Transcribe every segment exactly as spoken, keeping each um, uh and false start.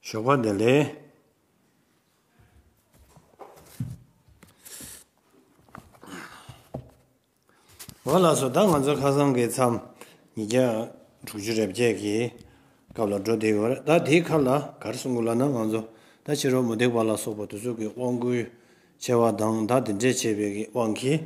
ཞོགས་པ་བདེ་ལེགས། འོ་ལགས་སོ། ད་ང་ཚོ་ཁ་སང་གི་མཚམས་ཉིས་བརྒྱ་དྲུག་ཅུ་རེ་བརྒྱད་ཀྱི་སྐབས་ལ་འགྲོ་བསྡད་ཡོད་རེད། ད་དེའི་ཁ་ལ་ག་རེ་གསུང་གི་ལབ་ན། ང་ཚོ་ད་ཕྱི་རོལ་མུ་སྟེགས་པ་ལ་སོགས་པ་དེ་ཚོ་གི་དབང་བསྐུར་བྱས་པ་དང་། ད་དེ་འདྲས་བྱས་པའི་གི་དབང་གིས་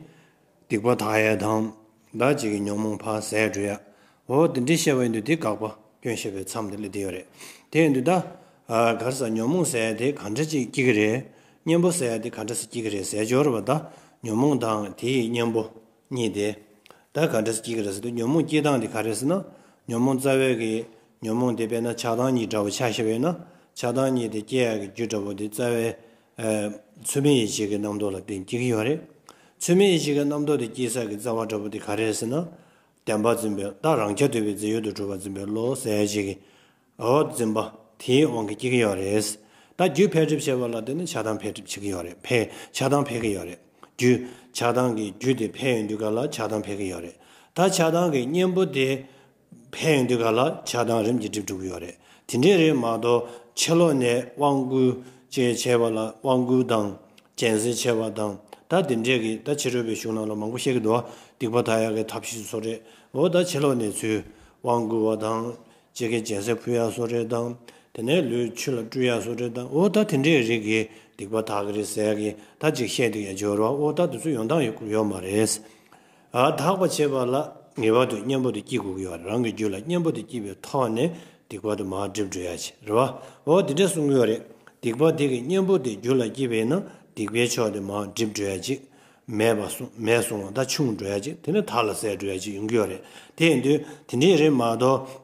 སྡིག་པ་དག་ཡ་དང་། ད་ཅིག་གི་ཉོན་མོངས་ཕར་ཟད་འགྲོ་ཡ། འོ་དེ་འདྲས་བཤད་པ་ཡིན་དུས། དེ་དགག་པ་སྐྱོན་བཤད་པའི་མཚམས་དེ་སླེབས་བསྡད་ཡོད་རེད། དེ་ཡིན་དུས་ད་ཨ་ག་རེ་ཟ། ཉོན་མོངས་ཟེར་ཡ་དེ་ག་འདྲ་ཅིག་སྐྱེ་གི་རེད། གཉེན་པོ་ཟེར་ཡ་དེ་ག་འདྲ་ཟ་སྐྱེ་གི་རེད་ཟེར་ཡ་ཅིག་ཡོད་རེད་པ། ད་ཉོན་མོངས་དང་དེའི་གཉེན་པོ་གཉིས་དེ་ད་ག་འདྲ་ཟ་སྐྱེ་གི་རེད་ཟེར་དུས། ཉོན་མོངས་སྐྱེ་སྟངས་དེ་ག་རེ་ཟེར་ན། ཉོན་མོངས་རྩ་བའི་གི་ཉོན་མོངས་དེ་དཔེར་ན་ཆགས་སྡང་གཉིས་འདྲ་བོ་ཆ་བཞག་པ་ཡིན་ན། ཆགས་སྡང་གཉིས་དེ་སྐྱེ་ཡ་གི་རྒྱུ་འདྲ་བོ་དེ་རྩ་བའི་ཨ་ཚུལ་མིན་ཡིད་བྱེད་ཀྱི་རྣམ་རྟོག་ལ་བརྟེན་སྐྱེ་གི་ཡོད་རེད། ཚུལ་མིན་ཡིད་བྱེད་ཀྱི་རྣམ་རྟོག་དེ་སྐྱེ་ས་གི་རྩ་བ་འདྲ་བོ་དེ་ག་རེ་རེད་ཟེར་ན། བདེན་པར་འཛིན་པའི། ད་རང་རྐྱ་ཐུབ་པའི་རྫས་ཡུལ་དུ་གྲུབ་པར་འཛིན་པའི་བློ་ཟེར་ཡ་ཅིག་གི། འོ་འཛིན་པ་དེའི་དབང་གིས་སྐྱེ་གི་ཡོད་རེད། ད་རྒྱུ་འཕེལ་འགྲིབ་བྱེད་པ་ལ་བརྟེན་ནས་ཆགས་སྡང་འཕེལ་འགྲིབ་བྱེད་ཀྱི་ཡོད་རེད། འཕེལ་ཆགས་སྡང་འཕེལ་གྱི་ཡོད་རེད། རྒྱུ་ཆགས་སྡང་གི་རྒྱུ་དེ་འཕེལ་ཡོང་དུས་ག་ལ་ཆགས་སྡང་འཕེལ་གྱི་ཡོད་རེད། ད་ཆགས་སྡང་གི་གཉེན་པོ་དེ་འཕེལ་ཡོང་དུས་ག་ལ་ཆགས་སྡང་རིམ་གྱིས་འགྲིབ་འགྲོ་གི་ཡོད་རེད། དེ་འདྲས་རེད་མ་གཏོགས། ཕྱི་ལོགས་ནས་དབང་བསྐུར་ཅིག་བྱས་པ་ལ། དབང་བསྐུར་དང་སྦྱིན་སྲེག་བྱས་པ་དང་། ད་དེ་འདྲས་ཀྱི་ད་ཕྱི་རོལ་པའི་གཞུང་ནང་ལ་མང་པོ་བཤད་ཀྱི་འདུག་བ། སྡིག་པ་དག་ཡག་གི་ཐབས་ཤེས་བཟོ་འདྲ། འོ་ད་ཕྱི་ལོགས་ནས་ཚུར་དབང་བསྐུར་བ་དང་། ཅིག་གི་སྦྱིན་སྲེག་ཕུལ་ཡག་བཟོ་འདྲ་དང་། དེ་ནས་ལུས་ཆུ་ལ་བཀྲུ་ཡག་བཟོ་འདྲ་དང་། འོ་ད་དེ་འདྲས་རིགས་ཀྱི་སྡིག་པ་དག་གི་རེད་ཟེར་ཡག་གི་ད་ཅིག་བཤད་འདུག་ཡ་ཅིག་ཡོད་རེད་བ། འོ་ད་དེ་ཚོ་ཡོང་སྟངས་ཡོད་ཡོད་མ་རེད། ཨ་དག་པ་བྱེད་པ་ལ་ངེས་པར་དུ་གཉེན་པོ་དེ་སྐྱེ་དགོས་ཀྱི་ཡོད་རེད། རང་གི་རྒྱུད་ལ་གཉེན་པོ་དེ་སྐྱེས་པའི་ཐོག་ནས་སྡིག་པ་དེ་མར་འགྲིབ་འགྲོ་ཡ་ཅིག་རེད་བ། འོ་དེ་འདྲས་གསུང་གི་ཡོད་རེད། སྡིག་པ་དེ་གི་གཉེན་པོ་དེ་རྒྱུད་ལ་སྐྱེས་པ་ཡིན་ན། སྡིག་པའི་ཕྱོགས་དེ་མར་འགྲིབ་འགྲོ་ཡ་ཅིག་མེད་པ་སོང་། མེད་སོང་བ། ད་ཆུང་འགྲོ་ཡ་ཅིག་དེ་ནས་མཐའ་ལ་ཟད་འགྲོ་ཡ་ཅིག་ཡོང་གི་ཡོད་རེད། དེ་ཡིན་དུས་དེ་འདྲས་རེད་མ་གཏོགས།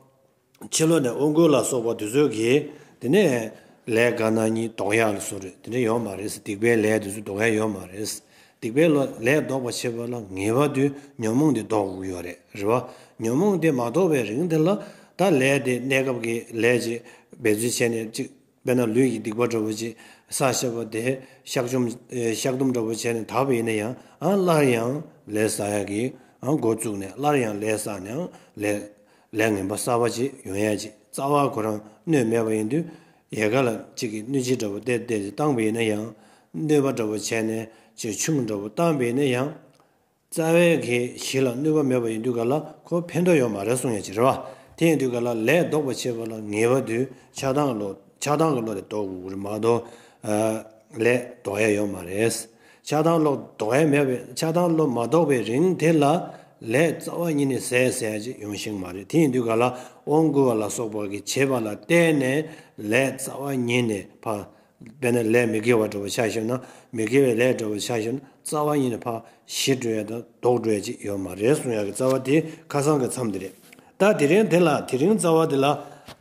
ཕྱི་ལོགས་ནས་དབང་བསྐུར་ལ་སོགས་པ་དེ་ཚོ་གིས་དེ་ནས་ལས་དགའ་སྣང་གཉིས་ལྡོག་ཡག་ལ་བཟོ་འདྲ་དེ་འདྲ་ཡོད་མ་རེད། སྡིག་པའི་ལས་དེ་ཚོ་ལྡོག་ཡག་ཡོད་མ་རེད། སྡིག་པའི་ལོ་ལས་ལྡོག་པ་བྱེད་པ་ལ་ངེས་པར་དུ་ཉོན་མོངས་དེ་ལྡོག་དགོས་ཡོད་རེད། རེད་བ། ཉོན་མོངས་དེ་མ་ལྡོག་པའི་རིང་དེ་ལ། ད་ལས་དེ་གནས་སྐབས་ཀྱི་ལས་ཅིག་འབད་རྩོལ་བྱས་ནས་ཅིག་དཔེར་ན་ལུས་ཀྱི་སྡིག་པ་འདྲ་བོ་ཅིག་བསགས་བཞག་པ་དེ་བཤགས་སྡོམ། ཨེ་བཤགས་སྡོམ་འདྲ་བོ་བྱས་ནས་དག་པ་ཡིན་ན་ཡང་། ཨ་སླར་ཡང་ལས་བསགས་ཡག་གི་ཨ་འགོ་བཙུགས་ནས། སླར་ཡང་ལས་བསགས་ནས་ཨ་ལས་ལས་ངན་པ་གསར་པ་ཅིག་ཡོང་ཡག་ཅིག་རྩ་བ་ཁོ་རང་གནོད་མེད་པ་ཡིན་དུས། ཡལ་ག་ལ་ཅིག་གི་སྣོད་ཆས་འདྲ་བོ་བལྟས་བལྟས་ཅིག་བཏང་པ་ཡིན་ན་ཡང་། གནོད་པ་འདྲ་བོ་བྱས་ནས་ཅིག་ཆུང་འདྲ་བོ་བཏང་པ་ཡིན་ན་ཡང་། རྩ་བའི་གི་གཞི་ལ་གནོད་པ་མེད་པ་ཡིན་དུས་ག་ལ་ཁོ་ཕན་ཐོགས་ཡོད་མ་རེད་གསུང་ཡ་ཅིག་རེད་བ། དེ་ཡིན་དུས་ག་ལ་ལས་ལྡོག་པ་བྱེད་པ་ལ་ངེས་པར་དུ་ཆགས་སྡང་བློ། ཆགས་སྡང་གི་བློ་དེ་ལྡོག་དགོས་ཀྱི་རེད་མ་གཏོགས། ཨ་ལས་ལྡོག་ཡ་ཡོད་མ་རེད། ཆགས་སྡང་བློ་ལྡོག་ཡ་མེད་པའི། ཆགས་སྡང་བློ་མ་ལྡོག་པའི་རིང་དེ་ལ་ལས་རྩ་བ་ཉིད་ནས་ཟད་ཟེར་ཡ་ཅིག་ཡོང་ཤེས་ཀྱི་མ་རེད། དེ་ཡིན་དུས་ག་ལ་དབང་བསྐུར་བ་ལ་སོགས་པ་གིས་བྱས་པ་ལ་བརྟེན་ནས་ལས་རྩ་བ་ཉིད་ནས་ཕར། དཔེར་ན་ལས་མི་དགེ་བ་འདྲ་བོ་ཆ་བཞག་ན། མི་དགེ་བའི་ལས་འདྲ་བོ་ཆ་བཞག་ན། རྩ་བ་ཉིད་ནས་ཕར་ཞི་འགྲོ་ཡ་དང་ལྡོག་འགྲོ་ཡ་ཅིག་ཡོད་མ་རེད་གསུང་ཡ་གི་རྩ་བ་དེ་ཁ་སང་གི་མཚམས་དེ་རེད། ད་དེ་རིང་དེ་ལ། དེ་རིང་རྩ་བ་དེ་ལ་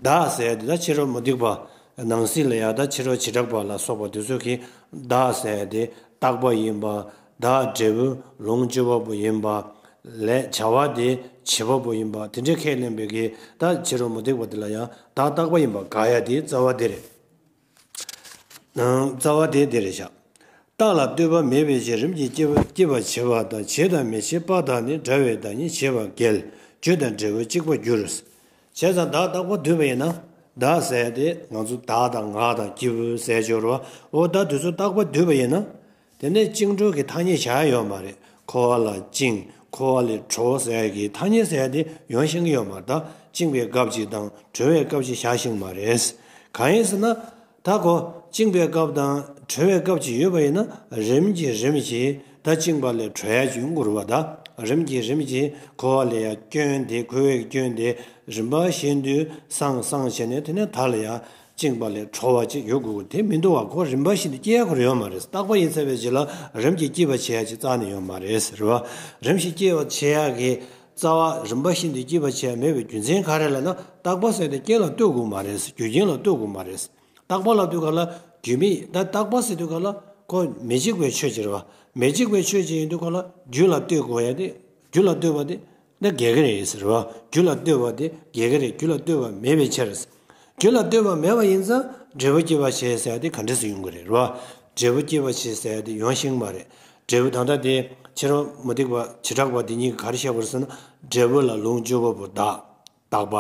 བདག་ཟེར་ཡ་དེ། ད་ཕྱི་རོལ་མུ་སྟེགས་པ་ནང་གསེས་ལ་ཡ། ད་ཕྱི་རོལ་བྱེ་བྲག་པ་ལ་སོགས་པ་དེ་ཚོ་གིས་བདག་ཟེར་ཡ་དེ་རྟག་པ་ཡིན་པ། བདག་འབྲས་བུ་ལོངས་སྤྱོད་པ་པོ་ཡིན་པ། ལས་བྱ་བ་དེ་བྱེད་པ་པོ་ཡིན་པ། དེ་འདྲའི་ཁས་ལེན་པའི་གི། ད་ཕྱི་རོལ་མུ་སྟེགས་པ་དེ་ལ་ཡང་བདག་རྟག་པ་ཡིན་པ་དགག་ཡ་དེ་རྩ་བ་དེ་རེད། རྩ་བ་དེ་དེ་རེད་བཞག་རྟག་ལ་ལྟོས་པ་མེད་པའི་ཕྱིར། རིམ་གྱིས་སྐྱེ་བ་སྐྱེ་བར་བྱེད་པ་དང་། བྱེད་དང་མི་བྱེད་པ་དག་ནི། འདྲ་བའི་བདག་ཉིད་བྱེད་པར་འགལ། རྒྱུ་དང་འབྲས་བུ་གཅིག་པར་འགྱུར། བྱས་ཙང་བདག་རྟག་པར་འདུས་པ་ཡིན་ན། བདག་ཟེར་ཡ་དེ་ང་ཚོ་བདག་དང་ང་དང་སྐྱེས་བུ་ཟེར་ཡ་ཅིག་ཡོད་རེད་བ། འོ་ད་དེ་ཚོ་རྟག་པར་འདུས་པ་ཡིན་ན། དེ་ནས་བཅིངས་གྲོལ་གྱི་ཐ་སྙད་བཞག་ཡ་ཡོད་མ་རེད། འཁོར་བ་ལ་བཅིངས། འཁོར་བ་ལས་གྲོལ་ཟེར་ཡ་གི་ཐ་སྙད་ཟེར་ཡ་དེ་ཡོང་ཤེས་ཀྱི་ཡོད་མ་རེད། ད་བཅིངས་པའི་སྐབས་ཅིག་དང་གྲོལ་བའི་སྐབས་ཅིག་བཞག་ཤེས་ཀྱི་མ་རེད། གང་ཡིན་ཟེར་ན། ད་ཁོ་བཅིངས་པའི་སྐབས་དང་གྲོལ་བའི་སྐབས་ཅིག་ཡོད་པ་ཡིན་ན། རིམ་གྱིས་རིམ་གྱིས་ད་བཅིངས་པ་ལས་གྲོལ་ཡ་ཅིག་ཡོང་གི་རེད་བ། ད་རིམ་གྱིས་རིམ་གྱིས་འཁོར་བ་ལས་ཡར་སྐྱོན་དེ། འཁོར་བའི་སྐྱོན་དེ་རིམ་པ་བཞིན་དུ་སངས་སངས་བྱས་ནས། དེ་ནས་མཐའ་ལ་ཡར་བཅིངས་པ་ལས་གྲོལ་བ་ཅིག་ཡོང་དགོས་ཀྱི། དེ་མི་འདུག་བ། ཁོ་རིམ་པ་བཞིན་དུ་སྐྱེ་ཡ་ཁོ་རང་ཡོད་མ་རེད། རྟག་པ་ཡིན་ཚར་བའི་རྗེས་ལ་རིམ་གྱིས་སྐྱེ་བར་བྱེད་ཡ་ཅིག་རྩ་ནས་ཡོད་མ་རེད། རེད་བ། རིམ་བཞིན་སྐྱེ་བར་བྱེད་ཡ་གི་རྩ་བ། རིམ་པ་བཞིན་དུ་སྐྱེ་བར་བྱེད་ཡ་མེད་པའི་རྒྱུ་མཚན་ག་རེ་ལབ་ན། རྟག་པ་ཟེར་དེ་རྐྱེན་ལ་ལྟོས་དགོས་མ་རེད། རྒྱུ་རྐྱེན་ལ་ལྟོས་དགོས་མ་རེད། རྟག་པ་ལབ་དུས་ག་ལ་རྒྱུ་མེད། ད་རྟག་པ་ཟེར་དུས་ག་ལ་ཁོ་མི་འཇིག་པའི་ཆོས་ཅིག་རེད་བ། མི་འཇིག་པའི་ཆོས་ཅིག་ཡིན་དུས་ག་ལ་རྒྱུ་ལ་ལྟོས་དགོས་ཡ་དེ། རྒྱུ་ལ་ལྟོས་པ་དེ་ན་འགལ་གྱི་རེད་ཟེར་བ། རྒྱུ་ལ་ལྟོས་པ་དེ་འགལ་གྱི་རེད། རྒྱུ་ལ་ལྟོས་པ་མེད་པའི་ཕྱིར། རྒྱུ་ལ་ལྟོས་པ་མེད་པ་ཡིན་ཙང་འབྲས་བུ་སྐྱེད་པར་བྱེད་ཟེར་ཡ་དེ་ག་འདྲ་སེ་ཡོང་གི་རེད། རེད་བ། འབྲས་བུ་སྐྱེད་པར་བྱེད་ཟེར་ཡ་དེ་ཡོང་ཤེས་ཀྱི་མ་རེད། འབྲས་བུ་ད་ལྟ་དེ་ཕྱི་རོལ་མུ་སྟེགས་པ་བྱེ་བྲག་པ་དེ་གཉིས་ཀྱིས་ག་རེ་བཤད་པ་རེད་ཟེར་ན། འབྲས་བུ་ལ་ལོངས་སྤྱོད་པ་པོ་བདག་རྟག་པ།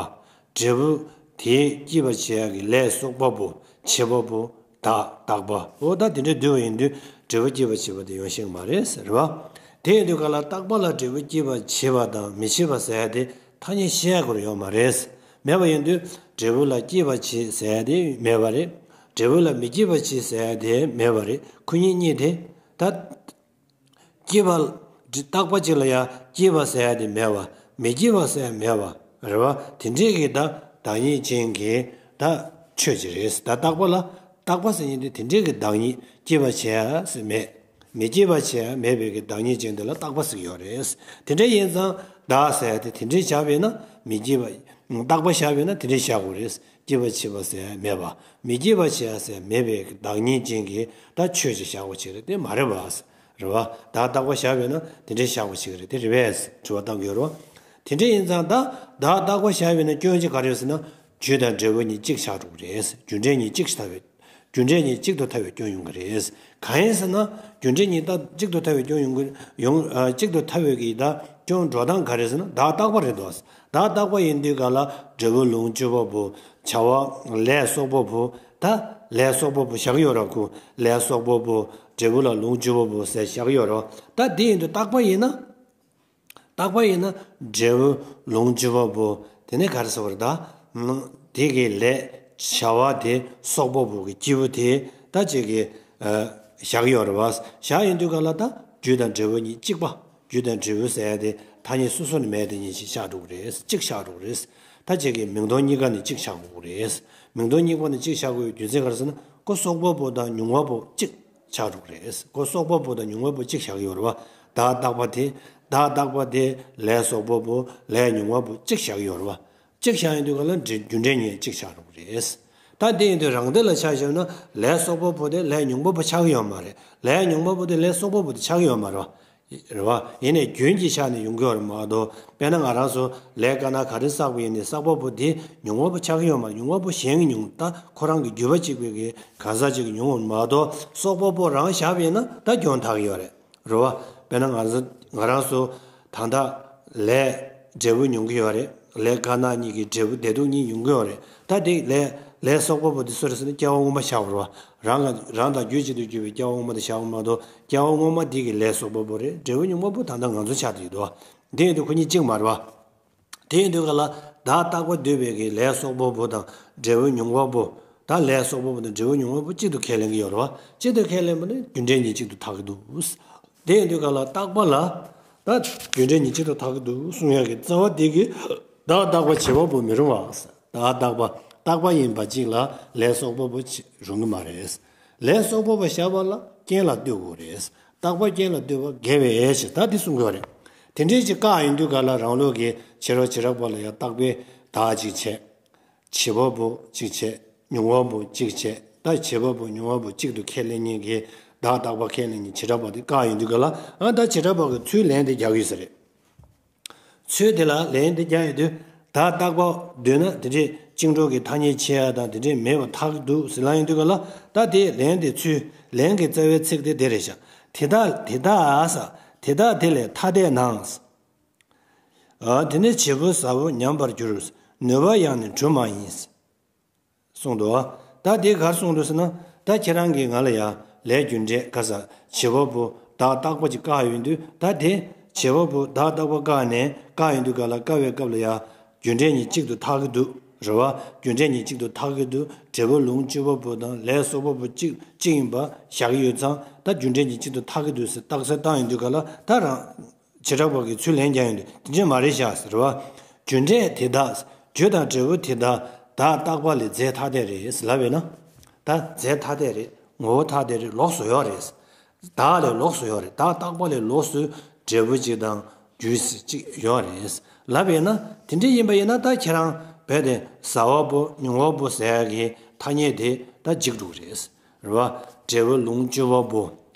འབྲས་བུ་དེ་སྐྱེད་པར་བྱེད་ཡ་གི་ལས་གསོག་པ་པོ། བྱེད་པ་པོ་བདག་རྟག་པ། འོ་ད་དེ་འདྲའི་འདུས་པ་ཡིན་དུས་འབྲས་བུ་སྐྱེད་པ་བྱེད་པ་དེ་ཡོང་ཤེས་ཀྱི་མ་རེད་ཟེར་བ། དེ་ཡིན་དུས་ག་ལ་རྟག་པ་ལ་འབྲས་བུ་སྐྱེད་པ་བྱེད་པ་དང་མི་བྱེད་པ་ཟེར་ཡ་དེ་ཐ་སྙད་བཤད་ཡ་སྐོར་ཡོད་མ་རེད། མེད་པ་ཡིན་དུས་འབྲས་བུ་ལ་སྐྱེད་པ་བྱེད་ཟེར་ཡ་དེ་མེད་པ་རེད། འབྲས་བུ་ལ་མི་སྐྱེད་པ་བྱེད་ཟེར་ཡ་དེ་མེད་པ་རེད། ཁོ་གཉིས་གཉིས་དེ་ད། སྐྱེད་པ། རྟག་པ་གཅིག་ལ་ཡང་སྐྱེད་པ་ཟེར་ཡ་དེ་མེད་པ། མི་སྐྱེད་པ་ཟེར་ཡ་མེད་པ་རེད་བ། དེ་འདྲས་ཀྱི་ད་བདག་ཉིད་ཅན་གྱི་ད་ཆོས་ཅིག་རེད། ད་རྟག་པ་ལ་རྟག་པ་ཟེར་མཁན་དེ་དེ་འདྲས་ཀྱི་བདག་ཉིད་སྐྱེད་པ་བྱེད་ཡ་ཟེར་མེད། མི་སྐྱེད་པ་བྱེད་ཡ་མེད་པའི་གི་བདག་ཉིད་ཅན་དེ་ལ་རྟག་པ་ཟེར་གྱི་ཡོད་རེད། དེ་འདྲས་ཡིན་ཙང་བདག་ཟེར་ཡ་དེ་དེ་འདྲས་བཞག་པས་ན་མི་སྐྱེད་པ། རྟག་པ་བཞག་པས་ན་དེ་འདྲས་བཞག་དགོས་རེད། སྐྱེད་པ་བྱེད་པ་ཟེར་ཡ་མེད་པ། མི་སྐྱེད་པ་བྱེད་ཡ་ཟེར་ཡ་མེད་པའི་གི་བདག་ཉིད་ཅན་གྱི་ད་ཆོས་ཅིག་བཞག་དགོས་ཅིག་རེད། དེ་མ་རེད་པ། རེད་བ། བདག་རྟག་པ་བཞག་པས་ན་དེ་འདྲའི་བཞག་པ་ཞིག་རེད། དེ་རེད་པས་དྲི་བ་བཏང་གི་ཡོད་རེད་བ། དེ་འདྲ་ཡིན་ཙང་ད་བདག་རྟག་པ་བཞག་པས་ན་སྐྱོན་གཅིག་ག་རེ་ཡོད་ཟེར་ན། རྒྱུ་དང་འབྲས་བུ་གཉིས་གཅིག་ཆགས་འགྲོ་གི་རེད། རྒྱུ་འབྲས་གཉིས་གཅིག་ཐལ་བའི། རྒྱུ་འབྲས་གཉིས་གཅིག་ཏུ་ཐལ་བའི་སྐྱོན་ཡོང་གི་རེད། གང་ཡིན་ཟེར་ན། རྒྱུ་འབྲས་གཉིས་ད་གཅིག་ཏུ་ཐལ་བའི་སྐྱོན་ཡོང་གི་ཡོང་ཨ། གཅིག་ཏུ་ཐལ་བའི་གི་ད་སྐྱོན་འགྲོ་སྟངས་ག་རེ་ཟེར་ན་བདག་རྟག་པ་རེད་དོ། བདག་རྟག་པ་ཡིན་དུས་ག་ལ་འབྲས་བུ་ལོངས་སྤྱོད་པ་པོ། བྱ་བ་ལས་གསོག་པ་པོ། ད་ལས་གསོག་པ་པོ་བཞག་གི་ཡོད་ར་ཁུ། ལས་གསོག་པ་པོ། འབྲས་བུ་ལ་ལོངས་སྤྱོད་པ་པོ་ཟེར་བཞག་གི་ཡོད་ར། ད་འདི་ཡིན་དུས་རྟག་པ་ཡིན་ན། རྟག་པ་ཡིན་ན་འབྲས་བུ་ལོངས་སྤྱོད་པ་པོ། དེ་ནས་ག་རེ་ཟེར་བ་རེད་ད། དེ་གི་ལས་བྱ་བ་དེ་གསོག་པ་པོ་གི་སྐྱེས་བུ་དེ་ད་ཅིག་གི་བཞག་གི་ཡོད་རེད་བ། བཞག་ཡིན་དུས་ག་ལ་ད་རྒྱུ་དང་འབྲས་བུ་གཉིས་གཅིག་པ། རྒྱུ་དང་འབྲས་བུ་ཟེར་ཡ་དེ་ཐ་སྙད་སོ་སོ་ནས་མེད་དེ་གཉིས་ཤིག་ཆགས་འགྲོ་གི་རེད། གཅིག་ཆགས་འགྲོ་གི་རེད། ད་ཅིག་གི་མིང་སྟོང་གཉིས་ཀ་ནས་གཅིག་ཆགས་དགོས་ཀྱི་རེད། མིང་སྟོང་གཉིས་ཀ་ནས་གཅིག་ཆགས་དགོས་པའི་རྒྱུ་མཚན་ག་རེ་ཟེར་ན་ཀོ་གསོག་པ་པོ་དང་མྱོང་བ་པོ་གཅིག་ཆགས་འགྲོ་གི་རེད། ཀོ་གསོག་པ་པོ་དང་མྱོང་བ་པོ་གཅིག་བཞག་གི་ཡོད་རེད་བ། བདག་རྟག་པ་དེ། བདག་རྟག་པ་དེ་ལས་གསོག་པ་པོ་ལས་མྱོང་བ་པོ་གཅིག་བཞག་གི་ཡོད་རེད་བ། གཅིག་བཞག་ཡོང་དུས་ག་ལ་འབྲས་རྒྱུ་འབྲས་གཉིས་གཅིག་ཆགས་འགྲོ་གི་རེད། ད་དེ་ཡིན་དུས་རང་སྡེ་ལ་ཆ་བཞག་ན་ལས་གསོག་པ་པོ་དེ་ལས་མྱོང་བ་པོ་ཆགས་ཀྱི་ཡོད་མ་རེད། ལས་མྱོང་བ་པོ་དེ་ལས་གསོག་པ་པོ་དེ་ཆགས་ཀྱི་ཡོད་མ་རེད་བ། རེད་བ། ཡིན་ནའི་རྒྱུན་གྱི་ཆ་ནས་ཡོང་གི་ཡོད་རེད་མ་གཏོགས། དཔེར་ན་ང་རང་ཚོ་ལས་དཀར་ནག་ག་རེ་བསགས་པ་ཡིན་ནའི་བསགས་པ་པོ་དེ་མྱོང་བ་པོ་ཆགས་ཀྱི་ཡོད་མ་རེད། མྱོང་བ་པོ་གཞན་གྱིས་མྱོང་ད་ཁོ་རང་གི་རྒྱུད་པ་གཅིག་པའི་གི་གང་ཟག་ཅིག་གིས་མྱོང་ཡོད་མ་གཏོགས་གསོག་པ་པོ་རང་བཞག་པ་ཡིན་ན་ད་སྐྱོན་ཐག་གི་ཡོད་རེད། རེད་བ། དཔེར་ན་ང་ཚོ་ང་རང་ཚོ་ད་ལྟ་ལས་འབྲས་བུ་མྱོང་གི་ཡོད་རེད། ལས་དཀར་ནག་གཉིས་ཀྱི་འབྲས་བུ་བདེ་སྡུག་གཉིས་མྱོང་གི་ཡོད་རེད། ད་དེ་ལས་ལས་གསོག་པ་པོ་དེ་སུ་རེད་ཟེར་ན་སྐྱེ་བ་སྔོན་མ་བཞག་པ་རེད་བ། རང་ལ་རང་དང་རྒྱུད་གཅིག་ཏུ་གྱུར་པའི་སྐྱེ་བ་སྔོན་མ་དེ་བཞག་པ་མ་གཏོགས་སྐྱེ་བ་སྔོན་མ་དེ་གི་ལས་གསོག་པ་པོ་རེད། འབྲས་བུ་མྱོང་བ་པོ་ད་ལྟ་ང་ཚོ་ཆགས་བསྡད་ཡོད་དོ། དེ་ཡིན་དུས་ཁོ་གཉིས་གཅིག་མ་རེད་བ། དེ་ཡིན་དུས་ག་ལ་བདག་རྟག་པ་འདུས་པའི་གི་ལས་གསོག་པ་པོ་དང་འབྲས་བུ་མྱོང་བ་པོ། ད་ལས་གསོག་པ་པོ་དང་འབྲས་བུ་མྱོང་བ་པོ་གཅིག་ཏུ་ཁས་ལེན་གྱི་ཡོད་རེད་བ། གཅིག་ཏུ་ཁས་ལེན་པ་ནི་རྒྱུ་འབྲས་གཉིས་གཅིག་ཏུ་ཐག་གི་འདུག་དེ་ཡིན་དུས་ག་ལ་རྟག་པ་ལ་ད་རྒྱུ་འབྲས་གཉིས་གཅིག་ཏུ་ཐག་གི་འདུག་གསུང་ཡག་གི་རྩ་བ་དེ་གི་བདག་རྟག་པ་བྱེད་པ་པོ་མི་རུང་བ། བདག་རྟག་པ་རྟག་པ་ཡིན་པ་གཅིག་ལ་ལས་གསོག་པ་པོ་རུང་གི་མ་རེད། ལས་གསོག་པ་པོ་བཞག་པ་ལ་རྐྱེན་ལ་ལྟོས་དགོས་རེད། རྟག་པ་རྐྱེན་ལ་ལྟོས་པ་དགེ་བའི་ཞེས་ད་འདི་གསུང་གི་ཡོད་རེད། དེ་འདྲའི་ཅིག་བཀག་ཡོང་དུས་ག་ལ་རང་ལུགས་ཀྱི་བྱེ་བྲག་བྱེ་བྲག་པ་ལ་ཡང་རྟག་པའི་བདག་གཅིག་བྱས། བྱེད་པ་པོ་གཅིག་བྱས། མྱོང་བ་པོ་གཅིག་བྱས། ད་བྱེད་པ་པོ་མྱོང་བ་པོ་གཅིག་ཏུ་ཁས་ལེན་མཁན་གྱི་བདག་རྟག་པ་ཁས་ལེན་མཁན་བྱེ་བྲག་པ་དེ་བཀག་ཡོང་དུས་ག་ལ་ཨ་ད་བྱེ་བྲག་པ་གི་ཚུལ་ལན་དེ་རྒྱག་གི་ཡོད་ས་རེད། ཚུལ་དེ་ལ་ལན་དེ་རྒྱག་ཡོང་དུས་བདག་རྟག་པ་འདོད་ན་དེ་འདྲས་བཅིངས་འགྲོལ་གྱི་ཐ་སྙད་ཕྱེ་ཡ་དང་དེ་འདྲས་མེད་པ་ཐག་འདུག་ཟེར་ལབ་ཡོང་དུས་ག་ལ་ད་དེ་ལན་དེ་ཚུལ་ལན་གྱི་རྩ་བའི་ཚིག་དེ་དེ་རེད་ཤག་དེ་དག་དེ་དག་ས་དེ་དག་དེ་ལས་ཐ་དད་ནའང་། ཨ། དེ་ནས་བྱེད་པོ་ཟ་བོ་ཉམས་པར་འགྱུར། ནུས་པ་ཡང་ནི་གྲུབ་མ་ཡིན། གསུངས་འདུག་ད་དེ་གར་གསུངས་འདུག་ཟེར་ན། ད་ཁྱེད་རང་གིས་ང་ལ་ཡང་ལས་རྒྱུ་འབྲས་ག་ས་བྱེད་པ་པོ་བདག་རྟག་པ་ཅིག་བཀག་ཡོང་དུས་ད་དེ་བྱེད་པ་པོ་བདག་རྟག་པ་བཀག་ནས་བཀག་ཡོང་དུས་ག་ལ་བཀག་པའི་སྐབས་ལ་ཡང་རྒྱུ་འབྲས་གཉིས་གཅིག་ཏུ་ཐག་གི་འདུག་རེད་བ། རྒྱུ་འབྲས་གཉིས་གཅིག་ཏུ་ཐག་གི་འདུག་འབྲས་བུ་ལོངས་སྤྱོད་པ་པོ་དང་ལས་གསོག་པ་པོ་གཅིག་གཅིག་ཡིན་པ་བཞག་གི་ཡོད་ཙང་ད་རྒྱུ་འབྲས་གཉིས་གཅིག་ཏུ་ཐག་གི་འདུག་ཟེར་རྟགས་གསལ་བཏང་ཡོང་དུས་ག་ལ་ད་རང་། བྱེ་བྲག་པ་གི་ཚུལ་ལན་རྒྱག་ཡོང་དུས་དེ་འདྲས་མ་རེད་ཤག་ཟེར་བ། རྒྱུ་འབྲས་དེ་དག་རྒྱུ་དང་འབྲས་བུ་དེ་དག་བདག་རྟག་པ་ལས་རྫས་ཐ་དད་རེད་ལབ་པས་ན། ད་རྫས་ཐ་དད་རེད། ངོ་བོ་ཐ་དད་རེད། ལོགས་སུ་ཡོད་རེད། བདག་ལས་ལོགས་སུ་ཡོད་རེད། བདག་རྟག་པ་ལས་ལོགས་སུ་འབྲས་བུ་གཅིག་དང་རྒྱུ་གཅིག་ཡོད་རེད་ལབ་པས་ན། དེ་འདྲས་ཡིན་པ་ཡིན་ན་ད་ཁྱེད་རང་རྦད་དེ་ཟ་བ་པོ་མྱོང་བ་པོ་ཟེར་ཡ་གི་ཐ་སྙད་དེ་ད་འཇིག་འགྲོ་གི་རེད། རེད་བ། འབྲས་བུ་ལོངས་སྤྱོད་པ་པོ།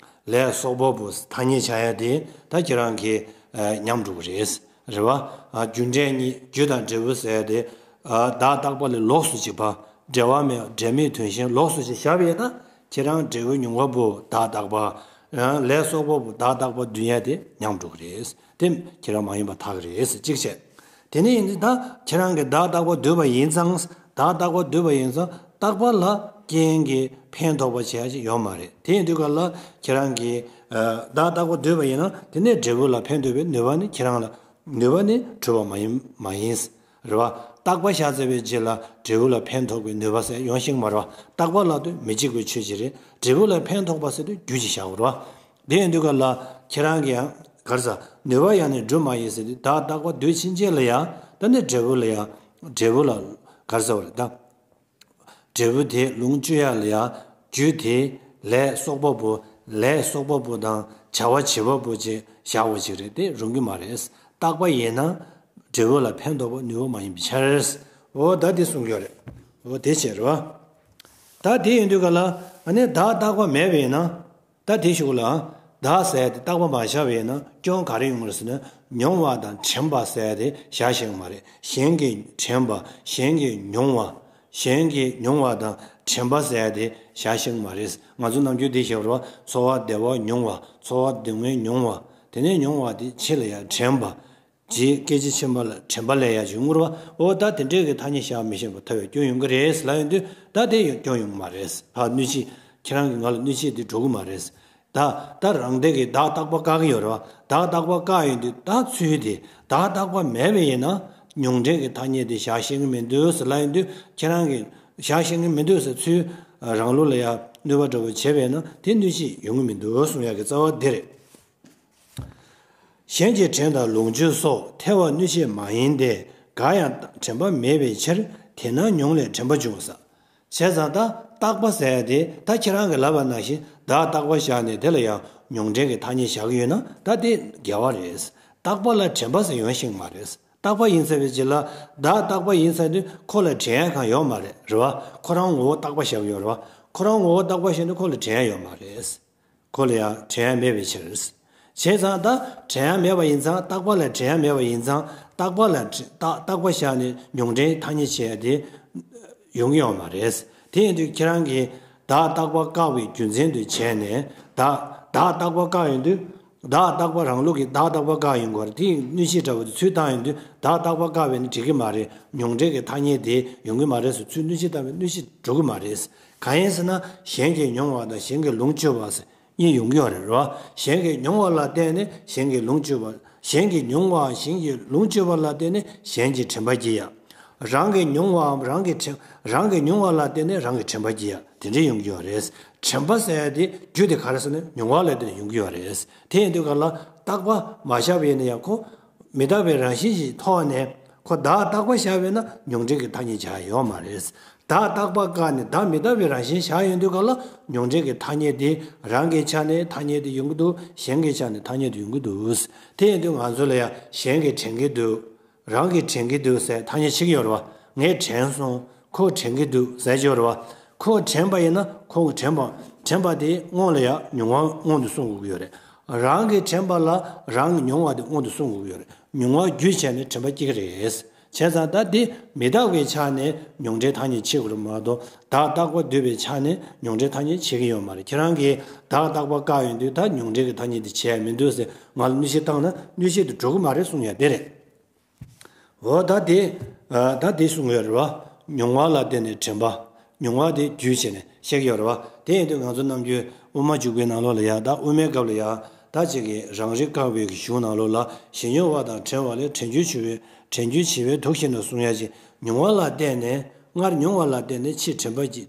ལས་གསོག་པ་པོ་ཐ་སྙད་བྱ་ཡ་དེ་ད་ཁྱེད་རང་གིས་ཨ་ཉམས་འགྲོ་གི་རེད། རེད་བ། ཨ་རྒྱུ་འབྲས་གཉིས་རྒྱུ་དང་འབྲས་བུ་ཟེར་ཡ་དེ་ཨ་བདག་རྟག་པ་ལས་ལོགས་སུ་གཅིག་པ། འབྲེལ་བ་མེད་འབྲེལ་མེད་དོན་གཞན་ལོགས་སུ་གཅིག་བཞག་པ་ཡིན་ན་ཁྱེད་རང་འབྲས་བུ་མྱོང་བ་པོ་བདག་རྟག་པ། ཡང་ལས་གསོག་པ་པོ་བདག་རྟག་པ་འདུས་ཡ་དེ་ཉམས་འགྲོ་གི་རེད། དེ་ཁྱེད་རང་མ་ཡིན་པ་ཐག་གི་རེད་གཅིག་བྱས། དེ་ནས་ཡིན་དུས་ད་ཁྱེད་རང་གིས་བདག་རྟག་པ་འདུས་པ་ཡིན་ཙང་བདག་རྟག་པ་འདུས་པ་ཡིན་ཙང་རྟག་པ་ལ་ རྐྱེན་གྱིས་ཕན་ཐོགས་པ་བྱེད་ཡ་ཅིག་ཡོད་མ་རེད། དེ་ཡིན་དུས་ག་ལ་ཁྱེད་རང་གིས་བདག་རྟག་པ་འདོད་པ་ཡིན་ན་དེ་ནས་འབྲས་བུ་ལ་ཕན་ཐོགས་པའི་ནུས་པ་ནི་ཁྱེད་རང་ལ་ནུས་པ་ནི་གྲུབ་པ་མ་ཡིན་མ་ཡིན། རེད་བ། རྟག་པ་བཞག་ཚར་བའི་རྗེས་ལ་འབྲས་བུ་ལ་ཕན་ཐོགས་པའི་ནུས་པ་ཟེར་ཡོང་ཤེས་མ་རེད་བ། རྟག་པ་ལབ་དུས་མི་འཇིག་པའི་ཆོས་ཅིག་རེད། འབྲས་བུ་ལ་ཕན་ཐོགས་པ་ཟེར་དུས་རྒྱུ་ཅིག་བཞག་དགོས་རེད་བ། དེ་ཡིན་དུས་ག་ལ་ཁྱེད་རང་གིས་ཡང་ག་རེ་ཟ། ནུས་པ་ཡང་ནི་འགྲུབ་མ་ཡིན་ཟེར་དུས་བདག་རྟག་པ་འདོད་ཕྱིན་ཆད་ལ་ཡང་ད་ནི་འབྲས་བུ་ལ་ཡང་འབྲས་བུ་ལ་ག་རེ་ཟ་བ་རེད་ད། འབྲས་བུ་དེ་ལོངས་སྤྱོད་ཡ་ལ་ཡང་རྒྱུ་དེ་ལས་གསོག་པ་པོ་ལས་གསོག་པ་པོ་དང་བྱ་བ་བྱེད་པ་པོ་ཅེས་བཞག་པ་ཅིག་རེད། དེ་རུང་གི་མ་རེད། རྟག་པ་ཡིན་ན་འབྲས་བུ་ལ་ཕན་ཐོགས་པ་ནུས་པ་མ་ཡིན་པའི་ཕྱིར། འོ་ད་དེ་གསུང་གི་ཡོད་རེད། འོ་དེ་བྱས་རེད་བ། ད་དེ་ཡིན་དུས་ག་ལ་ཨ་ནི་བདག་རྟག་པ་མེད་པ་ཡིན་ན། ད་དེ་ཞུ་གི་ལ། བདག་ཟེར་ཡ་དེ་རྟག་པ་མ་བཞག་པ་ཡིན་ན་སྐྱོན་ག་རེ་ཡོང་གི་རེད་ཟེར་ན། མྱོང་བ་དང་དྲན་པ་ཟེར་ཡ་དེ་བཞག་ཤེས་ཀྱི་མ་རེད། གཞན་གྱིས་དྲན་པ། གཞན་གྱིས་མྱོང་བ། གཞན་གྱིས་མྱོང་བ་དང་དྲན་པ་ཟེར་ཡ་དེ་བཞག་ཤེས་ཀྱི་མ་རེད། ང་ཚོ་ནམ་རྒྱུན་དེ་བཤད་པ་རེད་བ། ཚོར་བ་བདེ་བ་མྱོང་བ། ཚོར་བ་སྡུག་བསྔལ་མྱོང་བ། དེ་ནས་མྱོང་བ་དེ་ཕྱི་ལ་ཡང་དྲན་པ། རྗེས་སྐད་ཅིག་ཕྱིན་པ་ལ་དྲན་པ་ལས་ཡ་བྱུང་ངུར་བ། འོ་ད་དེ་འདྲས་ཀྱི་ཐ་སྙད་བཞག་མི་ཤེས་པ་ཐ་བའི་སྐྱོན་ཡོང་གི་རེད་ལབ་ཡོང་དུས་ད་དེ་ཡང་སྐྱོན་ཡོང་གི་མ་རེད། ཕར་གནོད་བྱེད་ཁྱེད་རང་གི་ང་ལ་གནོད་བྱེད་དེ་འགྲོ་གི་མ་རེད། ད་ད་རང་སྡེ་གི་བདག་རྟག་པ་བཀག་གི་ཡོད་རེད་བ། བདག་རྟག་པ་བཀག་ཡོང་དུས་ད་ཚུལ་དེ་བདག་རྟག་པ་མེད་པ་ཡིན་ན་མྱོང་འབྲེལ་གྱི་ཐ་སྙད་དེ་བཞག་ཤེས་ཀྱི་མི་འདུག་ཟེར་ལབ་ཡོང་དུས་ཁྱེད་རང་གི་བཞག་ཤེས་ཀྱི་མི་འདུག་ཟེར་ཚུལ་རང་ལུགས་ལ་ཡ་གནོད་པ་འདྲ་བོ་བྱས་པས་ན་དེ་གནོད་བྱེད་ཡོང་གི་མི་འདུག་གསུང་ཡག་གི་རྩ་བ་འདི་རེད། གཞན་གྱི་དྲན་དང་ལོངས་སྤྱོད་སོགས་ཐལ་བ་གནོད་བྱེད་མ་ཡིན་ཏེ། འགའ་ཡང་དྲན་པ་མེད་པའི་ཕྱིར། དེས་ན་མྱོང་ལས་དྲན་པ་འབྱུང་ས། བྱས་ཙང་ད་རྟག་པ་ཟེར་ཡ་དེ་ད་ཁྱེད་རང་གིས་ལབ་པ་ནང་བཞིན་བདག་རྟག་པ་བཞག་ནས་དེ་ལ་ཡང་མྱོང་འབྲེལ་གྱི་ཐ་སྙད་བཞག་གི་ཡོད་ན་ད་དེ་འགལ་བ་རེད། རྟག་པ་ལ་དྲན་པ་ཟེར་ཡོང་ཤེས་མ་རེད། རྟག་པ་ཡིན་ཚར་བའི་རྗེས་ལ་བདག་རྟག་པ་ཡིན་ཚར་དུས་ཁོ་ལ་དྲན་ཡ་གང་ཡོད་མ་རེད། རེད་བ། ཁོ་རང་ངོ་བོ་རྟག་པ་བཞག་གི་ཡོད་རེད་བ། ཁོ་རང་ངོ་བོ་རྟག་པ་བཞག་ནས་ཁོ་ལ་དྲན་ཡ་ཡོད་མ་རེད། ཁོ་ལ་ཡང་དྲན་ཡ་མེད་པའི་ཕྱིར། བྱས་ཙང་ད་དྲན་ཡ་མེད་པ་ཡིན་ཙང་རྟག་པ་ལ་དྲན་ཡ་མེད་པ་ཡིན་ཙང་རྟག་པ་ལ་དྲ་རྟག་རྟག་པ་བཞག་ནས་མྱོང་འབྲེལ་ཐ་སྙད་བྱས་ཏེ་ཡོང་གི་ཡོད་མ་རེད། དེ་ཡིན་དུས་ཁྱེད་རང་གིས་བདག་རྟག་པ་བཀག་པའི་རྒྱུ་མཚན་དུ་བྱས་ནས་བདག་བདག་རྟག་པ་བཀག་ཡོང་དུས་བདག་རྟག་པ་རང་ལུགས་ཀྱི་བདག་རྟག་པ་བཀག་ཡོང་གི་ཡོད་རེད། དེ་ཡིན་གནོད་བྱེད་འདྲ་བོ་དེ་ཚུར་བཏང་ཡོང་དུས་བདག་རྟག་པ་བཀག་པས་ནི་འགྲིག་གི་མ་རེད། མྱོང་འབྲེལ་གྱི་ཐ་སྙད་དེ་ཡོང་གི་མ་རེད་ཟེར་ཚུར་གནོད་བྱེད་བཏང་བས་གནོད་བྱེད་འགྲོ་གི་མ་རེད། གང་ཡིན་ཟེར་ན་གཞན་གྱིས་མྱོང་བ་དང་གཞན་གྱིས་ལོངས་སྤྱོད་པ་ཟེར་གཉིས་ཡོང་གི་ཡོད་རེད་རོ། གཞན་གྱིས་མྱོང་བ་ལ་བརྟེན་ནས་གཞན་གྱིས་ལོངས་སྤྱོད་པ། གཞན་གྱིས་མྱོང་བའམ་གཞན་གྱིས་ལོངས་སྤྱོད་པ་ལ་བརྟེན་ནས་གཞན་གྱི་དྲན་པ་སྐྱེ་ཡ། རང་གིས་མྱོང་བའམ་རང་གི་དྲན་རང་གིས་མྱོང་བ་ལ་བརྟེན་ནས་རང་གི་དྲན་པ་སྐྱེ་ཡ་དེ་འདྲ་ཡོང་གི་ཡོད་རེད། དྲན་པ་ཟེར་ཡ་དེ་རྒྱུ་དེ་ག་རེ་ཟེར་ན་མྱོང་བ་ལ་བརྟེན་ནས་ཡོང་གི་ཡོད་རེད། དེ་ཡིན་དུས་ག་ལ་རྟག་པ་མ་བཞག་པ་ཡིན་ན་ཡང་ཁོ། མི་རྟག་པའི་རང་བཞིན་གྱི་ཐོག་ནས་ཁོ་བདག་རྟག་པ་བཞག་པས་ན་མྱོང་འབྲེལ་གྱི་ཐ་སྙད་བྱ་ཡ་ཡོད་མ་རེད། བདག་རྟག་པ་བཀག་ནས་བདག་མི་རྟག་པའི་རང་བཞིན་བཞག་ཡོང་དུས་ག་ལ་མྱོང་འབྲེལ་གྱི་ཐ་སྙད་དེ་རང་གི་ཆ་ནས་ཐ་སྙད་དེ་ཡོང་གི་འདུག་གཞན་གྱི་ཆ་ནས་ཐ་སྙད་དེ་ཡོང་གི་འདུག་དེ་ཡིན་དུས་ང་ཚོ་ལ་ཡང་གཞན་གྱིས་དྲན་གྱི་འདུག་རང་གིས་དྲན་གྱི་འདུག་ཟེར་ཐ་སྙད་བྱེད་ཀྱི་ཡོད་རེད་བ། ངས་དྲན་སོང་། ཁོས་དྲན་གྱི་འདུག་ཟེར་གྱི་ཡོད་རེད་བ། ཁོས་དྲན་པ་ཡིན་ན་ཁོ་དྲན་པ་དྲན་པ་དེ་སྔོན་ལ་ཡང་མྱོང་བ་སྔོན་དུ་སོང་དགོས་ཀྱི་ཡོད་རེད། རང་གིས་དྲན་པ་ལ་རང་གི་མྱོང་བ་དེ་སྔོན་དུ་སོང་དགོས་ཀྱི་ཡོད་རེད། མྱོང་བ་རྒྱུ་བྱས་ནས་དྲན་པ་སྐྱེ་གི་རེད། བྱས་ཙང་ད་དེ་མི་རྟག་པའི་ཆ་ནས་མྱོང་འབྲེལ་ཐ་སྙད་ཕྱེ་དགོས་རེད་མ་གཏོགས་བདག་རྟག་པ་འདོད་པའི་ཆ་ནས་མྱོང་འབྲེལ་ཐ་སྙད་ཕྱེ་གི་ཡོད་མ་རེད། ཁྱེད་རང་གིས་བདག་རྟག་པ་བཀག་ཡོང་དུས་ད་མྱོང་འབྲེལ་གྱི་ཐ་སྙད་དེ་བྱས་མི་འདུག་ཟེར་ང་ལ་གནོད་བྱེད་བཏང་ན་གནོད་བྱེད་དེ་འགྲོ་གི་མ་རེད་གསུང་ཡ་དེ་རེད། འོ་ད་དེ། ད་དེ་གསུང་གི་ཡོད་རེད་བ། མྱོང་བ་ལ་བརྟེན་ནས་དྲན་པ། མྱོང་བ་དེ་རྒྱུ་བྱས་ནས་བཤད་ཀྱི་ཡོད་རེད་བ། དེ་ཡིན་དུས་ང་ཚོ་ནམ་རྒྱུན་དབུ་མ་འཇུག་པའི་ནང་ལོགས་ལ་ཡང་ད་དབུ་མའི་སྐབས་ལ་ཡང་ད་ཅིག་གི་རང་རིག་བཀག་པའི་གཞུང་ནང་ལོགས་ལ་གཞན་མྱོང་བ་དང་བྲལ་བ་ལས་དྲན་རྒྱུ་ཆེ་བས་དྲན་རྒྱུ་ཆེ་བས་དུག་ཤེས་ནས་གསུང་ཡ་ཅིག་མྱོང་བ་ལ་བརྟེན་ནས་སྔར་མྱོང་བ་ལ་བརྟེན་ནས་ཕྱིས་དྲན་པ་སྐྱེ་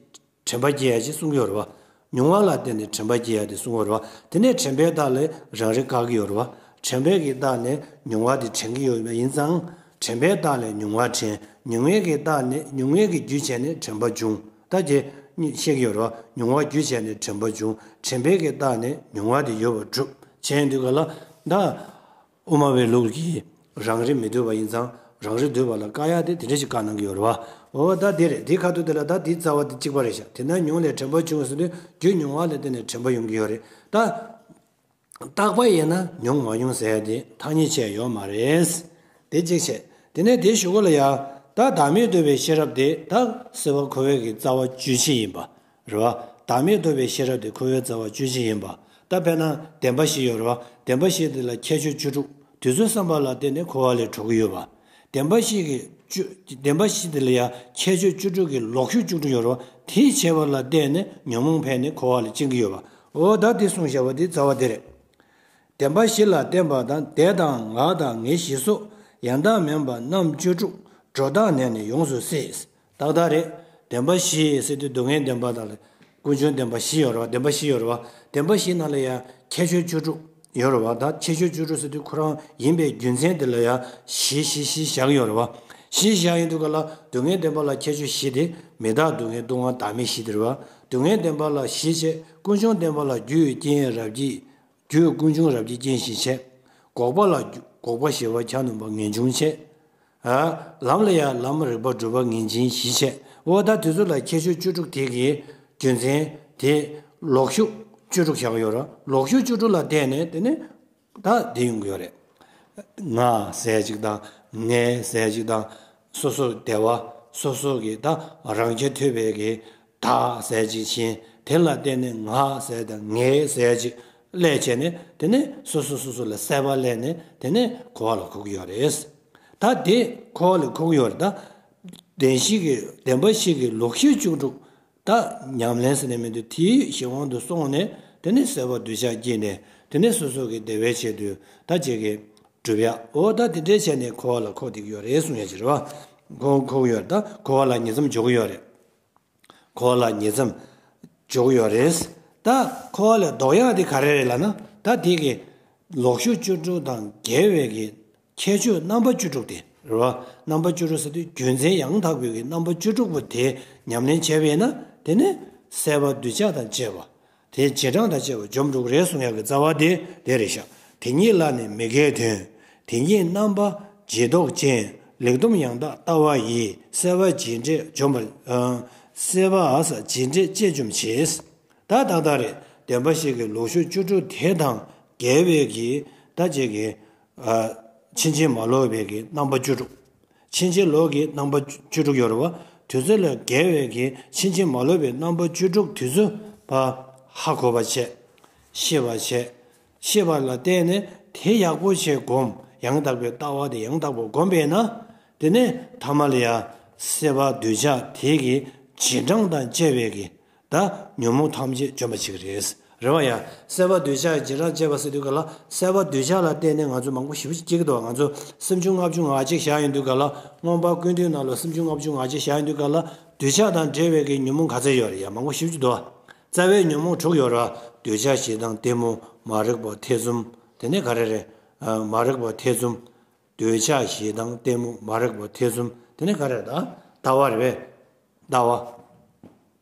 དྲན་པ་སྐྱེ་ཡ་ཅིག་གསུང་གི་ཡོད་རེད་བ། མྱོང་བ་ལ་བརྟེན་ནས་དྲན་པ་སྐྱེ་ཡ་དེ་གསུང་བ་རེད་བ། དེ་ནས་དྲན་པའི་རྟགས་ལས་རང་རིག་བཀག་གི་ཡོད་རེད་བ། དྲན་པའི་གི་རྟགས་ནས་མྱོང་བ་དེ་དྲན་གྱི་ཡོད་པ་ཡིན་ཙང་། དྲན་པའི་རྟགས་ལས་མྱོང་བ་དྲན། མྱོང་བའི་གི་རྟགས་ནས་མྱོང་བའི་གི་རྒྱུ་བྱས་ནས་དྲན་པ་འབྱུང་། ད་ཅེས་གཉིས་བཤད་ཀྱི་ཡོད་རེད་བ། མྱོང་བ་རྒྱུ་བྱས་ནས་དྲན་པ་འབྱུང་། དྲན་པའི་གི་རྟགས་ནས་མྱོང་བ་དེ་ཡོད་པར་གྲུབ། བྱས་ཡོང་དུས་ག་ལ་ད། དབུ་མ་པའི་ལུགས་ཀྱིས་རང་རིག་མི་འདོད་པ་ཡིན་ཙང་རང་རིག་འདོད་པ་ལ་བཀག་ཡ་དེ་དེ་འདྲ་ཞིག་བཀག་གནང་གི་ཡོད་རེད་བ། འོ་ད་དེ་རེད། དེའི་ཁ་ཐུག་དེ་ལ་ད་དེའི་རྩ་བ་དེ་གཅིག་པ་རེད་ཤག་དེ་ན་མྱོང་ལས་དྲན་པ་བྱུང་ཟེར་དུས་རྒྱུ་མྱོང་བ་ལ་བརྟེན་ནས་དྲན་པ་ཡོང་གི་ཡོད་རེད་ད། རྟག་པ་ཡིན་ན་མྱོང་མ་མྱོང་ཟེར་ཡ་དེ་ཐ་སྙད་བྱས་ཡོད་མ་རེད། དེ་གཅིག་བྱས། དེ་ནས་དེའི་གཞུག་གུ་ལ་ཡ། ད་བདག་མེད་རྟོགས་པའི་ཤེས་རབ་དེ་ད་སྲིད་པ་འཁོར་བའི་གི་རྩ་བ་བཅུ་གཅིག་ཡིན་པ། རེད་བ། བདག་མེད་རྟོགས་པའི་ཤེས་རབ་དེ་འཁོར་བའི་རྩ་བ་བཅུ་གཅིག་ཡིན་པ། ད་དཔེར་ན་བདེན་པ་བཞི་ཡོད་རེད་བ། བདེན་པ་བཞི་དེ་ལ་ཁྱད་ཆོས་བཅུ་དྲུག་དུས་ཚོད་བསམ་པ་ལ་བརྟེན་ནས་འཁོར་བ་ལས་གྲོལ་གྱི་ཡོད་པ། བདེན་པ་བཞི་གི་བཅུ། བདེན་པ་བཞི་དེ་ལ་ཡང་ཁྱད་ཆོས་བཅུ་དྲུག་གི་ལོག་ཤུགས་བཅུ་དྲུག་ཡོད་རེད་བ། དེ་བྱས་པ་ལ་བརྟེན་ནས་ཉོན་མོངས་འཕེལ་ནས་འཁོར་བ་ལ་འཆིང་གི་ཡོད་པ། འོ་ད་དེ་གསུངས་བཞག་པ་དེ་རྩ་བ་དེ་རེད། བདེན་པ་བཞི་ལ་བརྟེན་པ་དང་། དེ་དང་ང་དང་ངེད་བཞི་སོགས། ཡང་དག་མིན་པ་རྣམ་བཅུ་དྲུག་སྒྲོ་བཏགས་ནས་ནི་ཡོངས་སུ་སྲིད། ཏག་ཏག་རེད། བདེན་པ་བཞི་ཟེར་དུས་སྡུག་བསྔལ་བདེན་པ་དང་ལ། ཀུན་འབྱུང་བདེན་པ་བཞི་ཡོད་རེད་བ། བདེན་པ་བཞི་ཡོད་རེད་བ། བདེན་པ་བཞི་ནང་ལ་ཡང་ཁྱད་ཆོས་བཅུ་དྲུག་ཡོད་རེད་བ། ད་ཁྱད་ཆོས་བཅུ་དྲུག་ཟེར་དུས་ཁོ་རང་ཡིན་པའི་རྒྱུ་མཚན་དེ་ལ་ཡང་བཞི་བཞི་བཞི་བཞག་ཡོད་རེད་བ། བཞི་བཞག་ཡིན་དུས་ག་ལ་སྡུག་བསྔལ་བདེན་པ་ལ་ཁྱད་ཆོས་བཞི་དེ། མི་རྟག་སྡུག་བསྔལ་སྡུག་བསྔལ་བདག་མེད་བཞི་དེ་རེད་བ། སྡུག་བསྔལ་བདེན་པ་ལ་བཞི་བྱས། ཀུན་འབྱུང་བདེན་པ་ལ་རྒྱུ་རྐྱེན་རབ་ཀྱིས། རྒྱུ་ཀུན་འབྱུང་རབ་ཀྱིས་རྐྱེན་བཞི་བྱས། འགོག་པ་ལ་རྒྱུ། འགོག་པ་ཞི་བ་ཆ་མཉམ་པ་ངེས་འབྱུང་བྱས། ཨ། ལམ་ལ་ཡང་ལམ་རིགས་པ་སྒྲུབ་པ་ངེས་འབྱིན་བཞི་བྱས། འོ་ད་དེ་ཚོ་ལ་ཁྱད་ཆོས་བཅུ་དྲུག་དེ་གི་རྒྱུ་མཚན་དེ་ལོག་ཤུགས་བཅུ་དྲུག་བཞག་ཡོད་རེད། ལོག་ཤུགས་བཅུ་དྲུག་ལ་བརྟེན་ནས་དེ་ནི་ད་དེ་ཡོང་གི་ཡོད་རེད། ང་ཟེར་ཅིག་དང་། ངས་ཟེར་ཅིག་དང་། སོ་སོ་བདེ་བ། སོ་སོ་གི་ད་རང་རྐྱ་ཐུབ་པའི་གི་བདག་ཟེར་ཅིག་བྱིན། དེ་ལ་བརྟེན་ནས་ང་ཟེར་དང་ངས་ཟེར་ཅིག་སླེབས་བྱས་ནས། དེ་ནས་སོ་སོ་སོ་སོ་ལ་སྲེད་པ་སླེབས་ནས། དེ་ནས་འཁོར་བ་ལ་འཁོར་གྱི་ཡོད་རེད། ད་དེ་འཁོར་བ་ལ་འཁོར་གྱི་ཡོད་རེད། ད་བདེན་བཞི་གི། བདེན་པ་བཞི་གི་ལོག་ཤུགས་བཅུ་དྲུག་ད་ཉམས་ལེན་ཟེར་ནས་མི་འདུག་དེའི་གཞན་དབང་དུ་སོང་ནས། དེ་ནས་སྲེད་པ་འདོད་ཆགས་སྐྱེས་ནས། དེ་ནས་སོ་སོ་གི་བདེ་བའི་ཆེད་དུ་ད་ཅིག་གི་སྒྲུབ་ཡ། འོ་ད་དེ་འདྲའི་བྱས་ནས་འཁོར་བ་ལ་འཁོར་བསྡད་ཀྱི་ཡོད་རེད་གསུང་ཡ་ཅིག་རེད་བ། འཁོར་འཁོར་གྱི་ཡོད་རེད། ད་འཁོར་བ་ལ་ཉེ་འཚམས་འཇོག་གི་ཡོད་རེད། འཁོར་བ་ལ་ཉེ་འཚམས་འཇོག་གི་ཡོད་རེད། ད་འཁོར་བ་ལས་ལྡོག་ཡ་དེ་ག་རེ་རེད་ལབ་ན། ད་དེ་གི་ལོག་ཤུགས་བཅུ་དྲུག་དང་འགལ་བའི་གི་ཁྱད་ཆོས་རྣམ་པ་བཅུ་དྲུག་དེ་རེད་བ། རྣམ་པ་བཅུ་དྲུག་ཟེར་དུས་རྒྱུ་མཚན་ཡང་དག་པའི་གི་རྣམ་པ་བཅུ་དྲུག་པོ་དེ་ཉམས་ལེན་བྱས་པས་ན། དེ་ནི་སྲེད་པ་འདོད་ཆགས་དང་བཅས་པ། དེ་རྗེས་འབྲང་དང་བཅས་པ་འཇོམས་འགྲོ་གི་རེད་གསུང་ཡག་གི་རྩ་བ་དེ་དེ་རེད་ཤག་དེ་ཉིད་ལ་ནི་མི་འགལ་དོན། དེ་ཉིད་རྣམ་པ་རྗེས་ལྡོག་ཅན། ལེགས་སྡོམ་ཡང་དག་ལྟ་བ་ཡིས། སྲེད་པ་འཇིགས་བྲལ་འཇོམས་པར། ཨ། སྲེད་པ་ཨ་ས་འཇིགས་བྲལ་བཅས་འཇོམས་བྱེད། ད་ཏག་ཏག་རེད། བདེན་པ་བཞི་གི་ལོག་ཤུགས་བཅུ་དྲུག་དེ་དང་འགལ་བའི་གི་ད་ཅིག་གི། ཨ། ཕྱིན་ཅི་མ་ལོག་པའི་གི་རྣམ་པ་བཅུ་དྲུག་ཕྱིན་ཅི་ལོག་གི་རྣམ་པ་བཅུ་དྲུག་ཡོད་རེད་བ། དེ་ཚོ་ལས་འགལ་བའི་གི་ཕྱིན་ཅི་མ་ལོག་པའི་རྣམ་པ་བཅུ་དྲུག་དེ་ཚོ་ཕར་ཧ་གོ་བ་བྱས། ཤེས་པ་བྱས། ཤེས་པ་ལ་བརྟེན་ནས་དེ་ཡག་པོ་བྱས་སྒོམ། ཡང་དག་པའི་ལྟ་བ་དེ་ཡང་དག་པར་སྒོམ་པས་ན། དེ་ནས་ཐ་མ་ལ་ཡང་སྲེད་པ་འདོད་ཆགས་དེ་གི་རྗེས་འབྲང་དང་བཅས་པའི་གི་ད་ཉོན་མོངས་ཐམས་ཅད་འཇོམས་པ་བྱེད་ཀྱི་རེད། རེད་བ་ཡ། སྲེད་པ་འདོད་ཆགས་རྗེས་འབྲང་བཅས་པ་ཟེར་དུས་ག་ལ། སྲེད་པ་འདོད་ཆགས་ལ་བརྟེན་ནས་ང་ཚོ་མང་པོ་ཞེ་པོ་ཅིག་སྐྱེ་གི་འདུག་ང་ཚོ་སུམ་ཅུ་ལྔ་བཅུ་ང་གཅིག་བཞག་ཡོང་དུས་ག་ལ། མངོན་པ་ཀུན་བཏུས་ནང་ལ་སུམ་ཅུ་ལྔ་བཅུ་ང་གཅིག་བཞག་ཡོང་དུས་ག་ལ། འདོད་ཆགས་དང་འབྲེལ་བའི་གི་ཉོན་མོངས་ག་ཚད་ཡོད་རེད་ཡ། མང་པོ་ཞེ་པོ་ཅིག་འདུག་རྩ་བའི་ཉོན་མོངས་དྲུག་ཡོད་རེད་བ། འདོད་ཆགས་ཞེ་སྡང་གཏི་མུག་མ་རིག་པ་ཐེ་ཚོམ། དེ་ནས་ག་རེ་རེད། ཨ། མ་རིག་པ་ཐེ་ཚོམ། འདོད་ཆགས་ཞེ་སྡང་གཏི་མུག་མ་རིག་པ་ཐེ་ཚོམ། དེ་ནས་ག་རེ་རེད། ད་ལྟ་བ་རེད་པས། ལྟ་བ།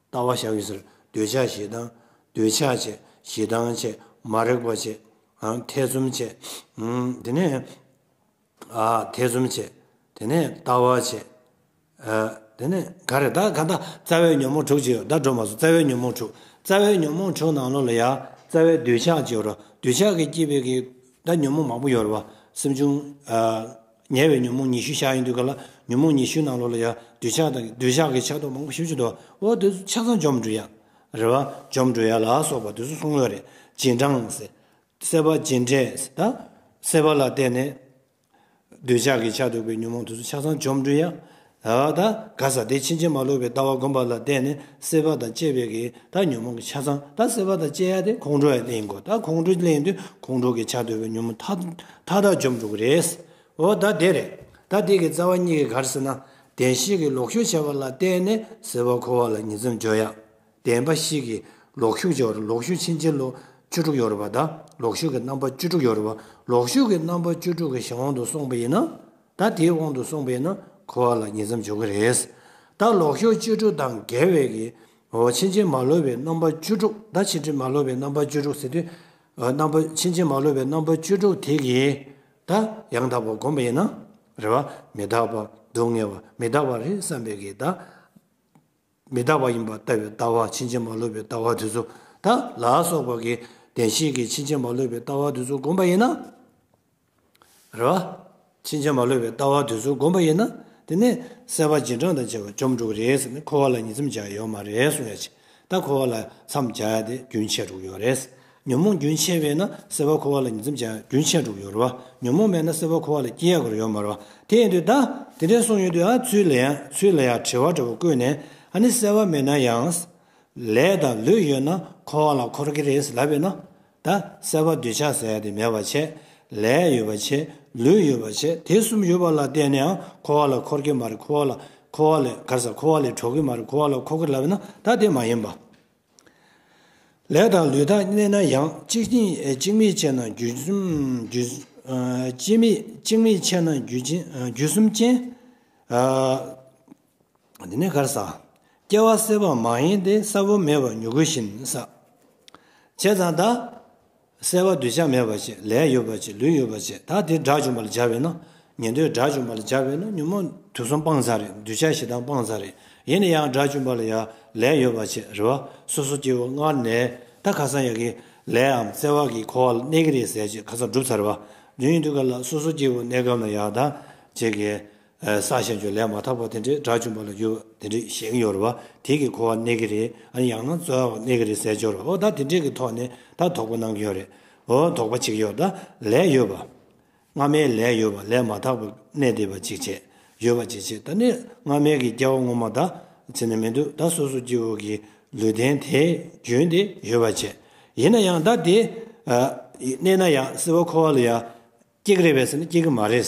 ལྟ་བ་བཞག་ཡོད་ཟེར། འདོད་ཆགས་ཞེ་སྡང་། འདོད་ཆགས་བྱས། ཞེ་སྡང་བྱས། མ་རིག་པ་བྱས། ཨ། ཐེ་ཚོམ་བྱས། ཨུམ། དེ་ནས། ཨ། ཐེ་ཚོམ་བྱས། དེ་ནས་ལྟ་བ་བྱས། ཨ། དེ་ནས་ག་རེ། ད་ག་ད་རྩ་བའི་ཉོན་མོངས་དྲུག་ཅིག་ཡོད། ད་འགྲོ་མ་སོང་། རྩ་བའི་ཉོན་མོངས་དྲུག་རྩ་བའི་ཉོན་མོངས་དྲུག་ནང་ལོགས་ལ་ཡ། རྩ་བའི་འདོད་ཆགས་ཅིག་ཡོད་རེད། འདོད་ཆགས་ཀྱིས་སྐྱེས་པའི་གི་ད་ཉོན་མོངས་མང་པོ་ཡོད་རེད་བ། སུམ་ཅུ། ཨ། ཉེ་བའི་ཉོན་མོངས་ཉི་ཤུ་བཞག་ཡོང་དུས་ག་ལ། ཉོན་མོངས་ཉི་ཤུ་ནང་ལོགས་ལ་ཡ། འདོད་ཆགས་དང་འདོད་ཆགས་ཀྱི་ཆགས་སྡང་མང་པོ་ཞེ་པོ་ཅིག་འདུག་འོ་དེ་ཚོ་ཆ་ཚང་འཇོམས་འགྲོ་ཡ། རེད་བ། འཇོམས་འགྲོ་ཡ་ལ་སོགས་པ་དེ་ཚོ་གསུངས་ཡོད་རེད། རྗེས་འབྲང་ཟེར། སྲེད་པ་འཇིགས་བྲལ་ཟེར། ད་སྲེད་པ་ལ་བརྟེན་ནས་འདོད་ཆགས་ཀྱི་ཆགས་སྡང་གི་ཉོན་མོངས་དེ་ཚོ་ཆ་ཚང་འཇོམས་འགྲོ་ཡ། ད་ག་ས་དེ་ཕྱིན་ཅི་མ་ལོག་པའི་ལྟ་བ་སྒོམ་པ་ལ་བརྟེན་ནས་སྲེད་པ་དང་བཅས་པའི་གི་ད་ཉོན་མོངས་ཀྱི་ཆ་ཚང་། ད་སྲེད་པ་དང་བཅས་ཡ་དེ་ཁོང་ཁྲོ་ཡ་ལེན་དགོས། ད་ཁོང་ཁྲོ་ལེན་དུས་ཁོང་ཁྲོ་གི་ཆགས་སྡང་གི་ཉོན་མོངས་མཐའ་མཐའ་དག་འཇོམས་འགྲོ་གི་རེད། འོ་ད་དེ་རེད། ད་དེ་གི་རྩ་བ་གཉིས་ཀྱི་ག་རེ་ཟེར་ན། བདེན་བཞི་གི་ལོག་ཤུགས་བྱས་པ་ལ་བརྟེན་ནས་སྲེད་པ་འཁོར་བ་ལ་ཉེ་འཚམས་འཇོག་ཡ། བདེན་པ་བཞི་གི་ལོག་ཤུགས་ཅིག་ཡོད་རེད། ལོག་ཤུགས་ཕྱིན་ཅི་ལོག་བཅུ་དྲུག་ཡོད་རེད་པ། ད་ལོག་ཤུགས་ཀྱི་རྣམ་པ་བཅུ་དྲུག་ཡོད་རེད་པ། ལོག་ཤུགས་ཀྱི་རྣམ་པ་བཅུ་དྲུག་གི་གཞན་དབང་དུ་སོང་པ་ཡིན་ན། ད་དེའི་དབང་དུ་སོང་པ་ཡིན་ན་འཁོར་བ་ལ་ཉེ་འཚམས་འཇོག་གི་རེད། ད་ལོག་ཤུགས་བཅུ་དྲུག་དང་འགལ་བའི་གི། འོ་ཕྱིན་ཅི་མ་ལོག་པའི་རྣམ་པ་བཅུ་དྲུག་ད་ཕྱིན་ཅི་མ་ལོག་པའི་རྣམ་པ་བཅུ་དྲུག་ཟེར་དུས། ཨ། རྣམ་པ་ཕྱིན་ཅི་མ་ལོག་པའི་རྣམ་པ་བཅུ་དྲུག་དེ་གིས་ད་ཡང་དག་པར་བསྒོམས་པ་ཡིན་ན། རེད་པ། མི་རྟག་པ། སྡུག་བསྔལ་བ། མི་རྟག་པ་རེད་བསམ་པའི་གི་ད། མི་རྟག་པ་ཡིན་པར་ལྟ་བའི་ལྟ་བ། ཕྱིན་ཅི་མ་ལོག་པའི་ལྟ་བ་དེ་ཚོ་ད་ལ་སོགས་པ་གི་བདེན་བཞི་གི་ཕྱིན་ཅི་མ་ལོག་པའི་ལྟ་བ་དེ་ཚོ་བསྒོམས་པ་ཡིན་ན། རེད་བ། ཕྱིན་ཅི་མ་ལོག་པའི་ལྟ་བ་དེ་ཚོ་བསྒོམས་པ་ཡིན་ན། དེ་ནས་སྲེད་པ་རྗེས་འབྲང་དང་བཅས་པ་འཇོམས་འགྲོ་གི་རེད་ཟེར་ནས། འཁོར་བ་ལ་ཉེ་འཚམས་བྱ་ཡ་ཡོད་མ་རེད་གསུང་ཡ་ཅིག་ད་འཁོར་བ་ལ་མཚམས་བྱ་ཡ་དེ་རྒྱུན་ཆད་འགྲོ་གི་ཡོད་རེད། ཉོན་མོངས་རྒྱུན་ཆད་པས་ན་སྲེད་པ་འཁོར་བ་ལ་ཉིང་མཚམས་སྦྱར་རྒྱུན་ཆད་འགྲོ་གི་ཡོད་རེད་བ། ཉོན་མོངས་མེད་ན་སྲེད་པ་འཁོར་བ་ལ་སྐྱེ་ཡག་གི་ཡོད་མ་རེད་བ། དེ་ཡིན་དུས་ད་དེ་འདྲའི་གསུངས་ཡོང་དུས་ཨ་ཚུལ་ལ་ཡང་ཚུལ་ལ་ཡང་དྲི་བ་འདྲ་བོ་བཀོད་ནས་ཨ་ནི་སྲེད་པ་མེད་ན་ཡང་ལས་དང་ལུས་ཡོད་ན་འཁོར་བ་ལ་འཁོར་གྱི་རེད་ལབ་པས་ན། ད་སྲེད་པ་འདོད་ཆགས་ཟེར་ཡ་དེ་མེད་པ་བྱས། ལས་ཡོད་པ་བྱས། ལུས་ཡོད་པ་བྱས། དེ་གསུམ་ཡོད་པ་ལ་བརྟེན་ནས་ཡང་འཁོར་བ་ལ་འཁོར་གྱི་མ་རེད། འཁོར་བ་ལ་འཁོར་བ་ལས་ག་རེ་ཟ། འཁོར་བ་ལས་གྲོལ་གྱི་མ་རེད། འཁོར་བ་ལ་འཁོར་གྱི་ལབ་པས་ན་ད་དེ་མ་ཡིན་པ། ལས་དང་ལུས་དག་གནས་ན་ཡང་། གཅིག་གཅིག་མེད་ཆད་ན་རྒྱུ་གསུམ་རྒྱུ་གཅིག་མེད་གཅིག་མེད་ཆད་ན་རྒྱུ་ཅན་རྒྱུ་གསུམ་ཅན། དེ་ནས་ག་རེ་ཟ། སྐྱེ་བ་སྲེད་པ་མ་ཡིན་ཏེ། ས་བོན་མེད་པར་མྱུ་གུ་བཞིན་ཟ། བྱས་ཙང་ད། སྲེད་པ་འདོད་ཆགས་མེད་པ་བྱས། ལས་ཡོད་པ་བྱས། ལུས་ཡོད་པ་བྱས། ད་དེ་དགྲ་བཅོམ་པ་ལ་སྦྱར་བས་ན། ཉན་ཐོས་དགྲ་བཅོམ་པ་ལ་སྦྱར་བས་ན་ཉོན་མོངས་དུག་གསུམ་སྤངས་ཚར་རེད། འདོད་ཆགས་ཞེ་སྡང་སྤངས་ཚར་རེད། ཡིན་ན་ཡང་དགྲ་བཅོམ་པ་ལ་ཡང་ལས་ཡོད་པ་བྱས་རེད་བ། སོ་སོ་སྐྱེ་བོ་སྔར་ནས་ད་ཁ་སང་ཡ་གི་ལས་འམ་སྲེད་པ་གི་འཁོར་བ་ལ་གནས་ཀྱི་རེད་ཟེར་ཅིག་ཁ་སང་གྲུབ་ཚར་བ། དེ་ཡིན་དུས་ག་ལ་སོ་སོ་སྐྱེ་བོ་གནས་སྐབས་ལ་ཡང་ད་ཅིག་གི་བསགས་བཞག་རྒྱུ་ལས་མ་དག་པ་དེ་འདྲས་དགྲ་བཅོམ་པ་ལ་ཡོད་པ་དེ་འདྲས་བཤད་ཀྱི་ཡོད་རེད་བ། དེ་གི་འཁོར་བ་གནས་ཀྱི་རེད། ཨ་ནི་ཡང་ན་རྩོལ་བ་གནས་ཀྱི་རེད་ཟེར་ཅོག་རེད། འོ་ད་དེ་འདྲས་ཀྱི་ཐོག་ནས་ད་དོགས་པ་གནང་གི་ཡོད་རེད། འོ་དོགས་པ་བྱེད་ཀྱི་ཡོད། ད་ལས་ཡོད་པ། སྔ་མའི་ལས་ཡོད་པ་ལས་མ་དག་པ་གནས་བསྡད་པ་གཅིག་བྱས། ཡོད་པ་གཅིག་བྱས། ད་ནི་སྔ་མའི་གི་སྐྱེ་བ་སྔོན་མ་ད་བྱས་ནས་མི་འདུག་ད་སོ་སོ་སྐྱེ་བོ་གི་ལུས་རྟེན་དེ་རྒྱུན་དེ་ཡོད་པ་བྱས། ཡིན་ན་ཡང་ད་དེ་གནས་ན་ཡང་སྲིད་པ་འཁོར་བ་ལ་ཡང་། སྐྱེ་གི་རེད་པས་ཟེར་ན་སྐྱེ་གི་མ་རེད།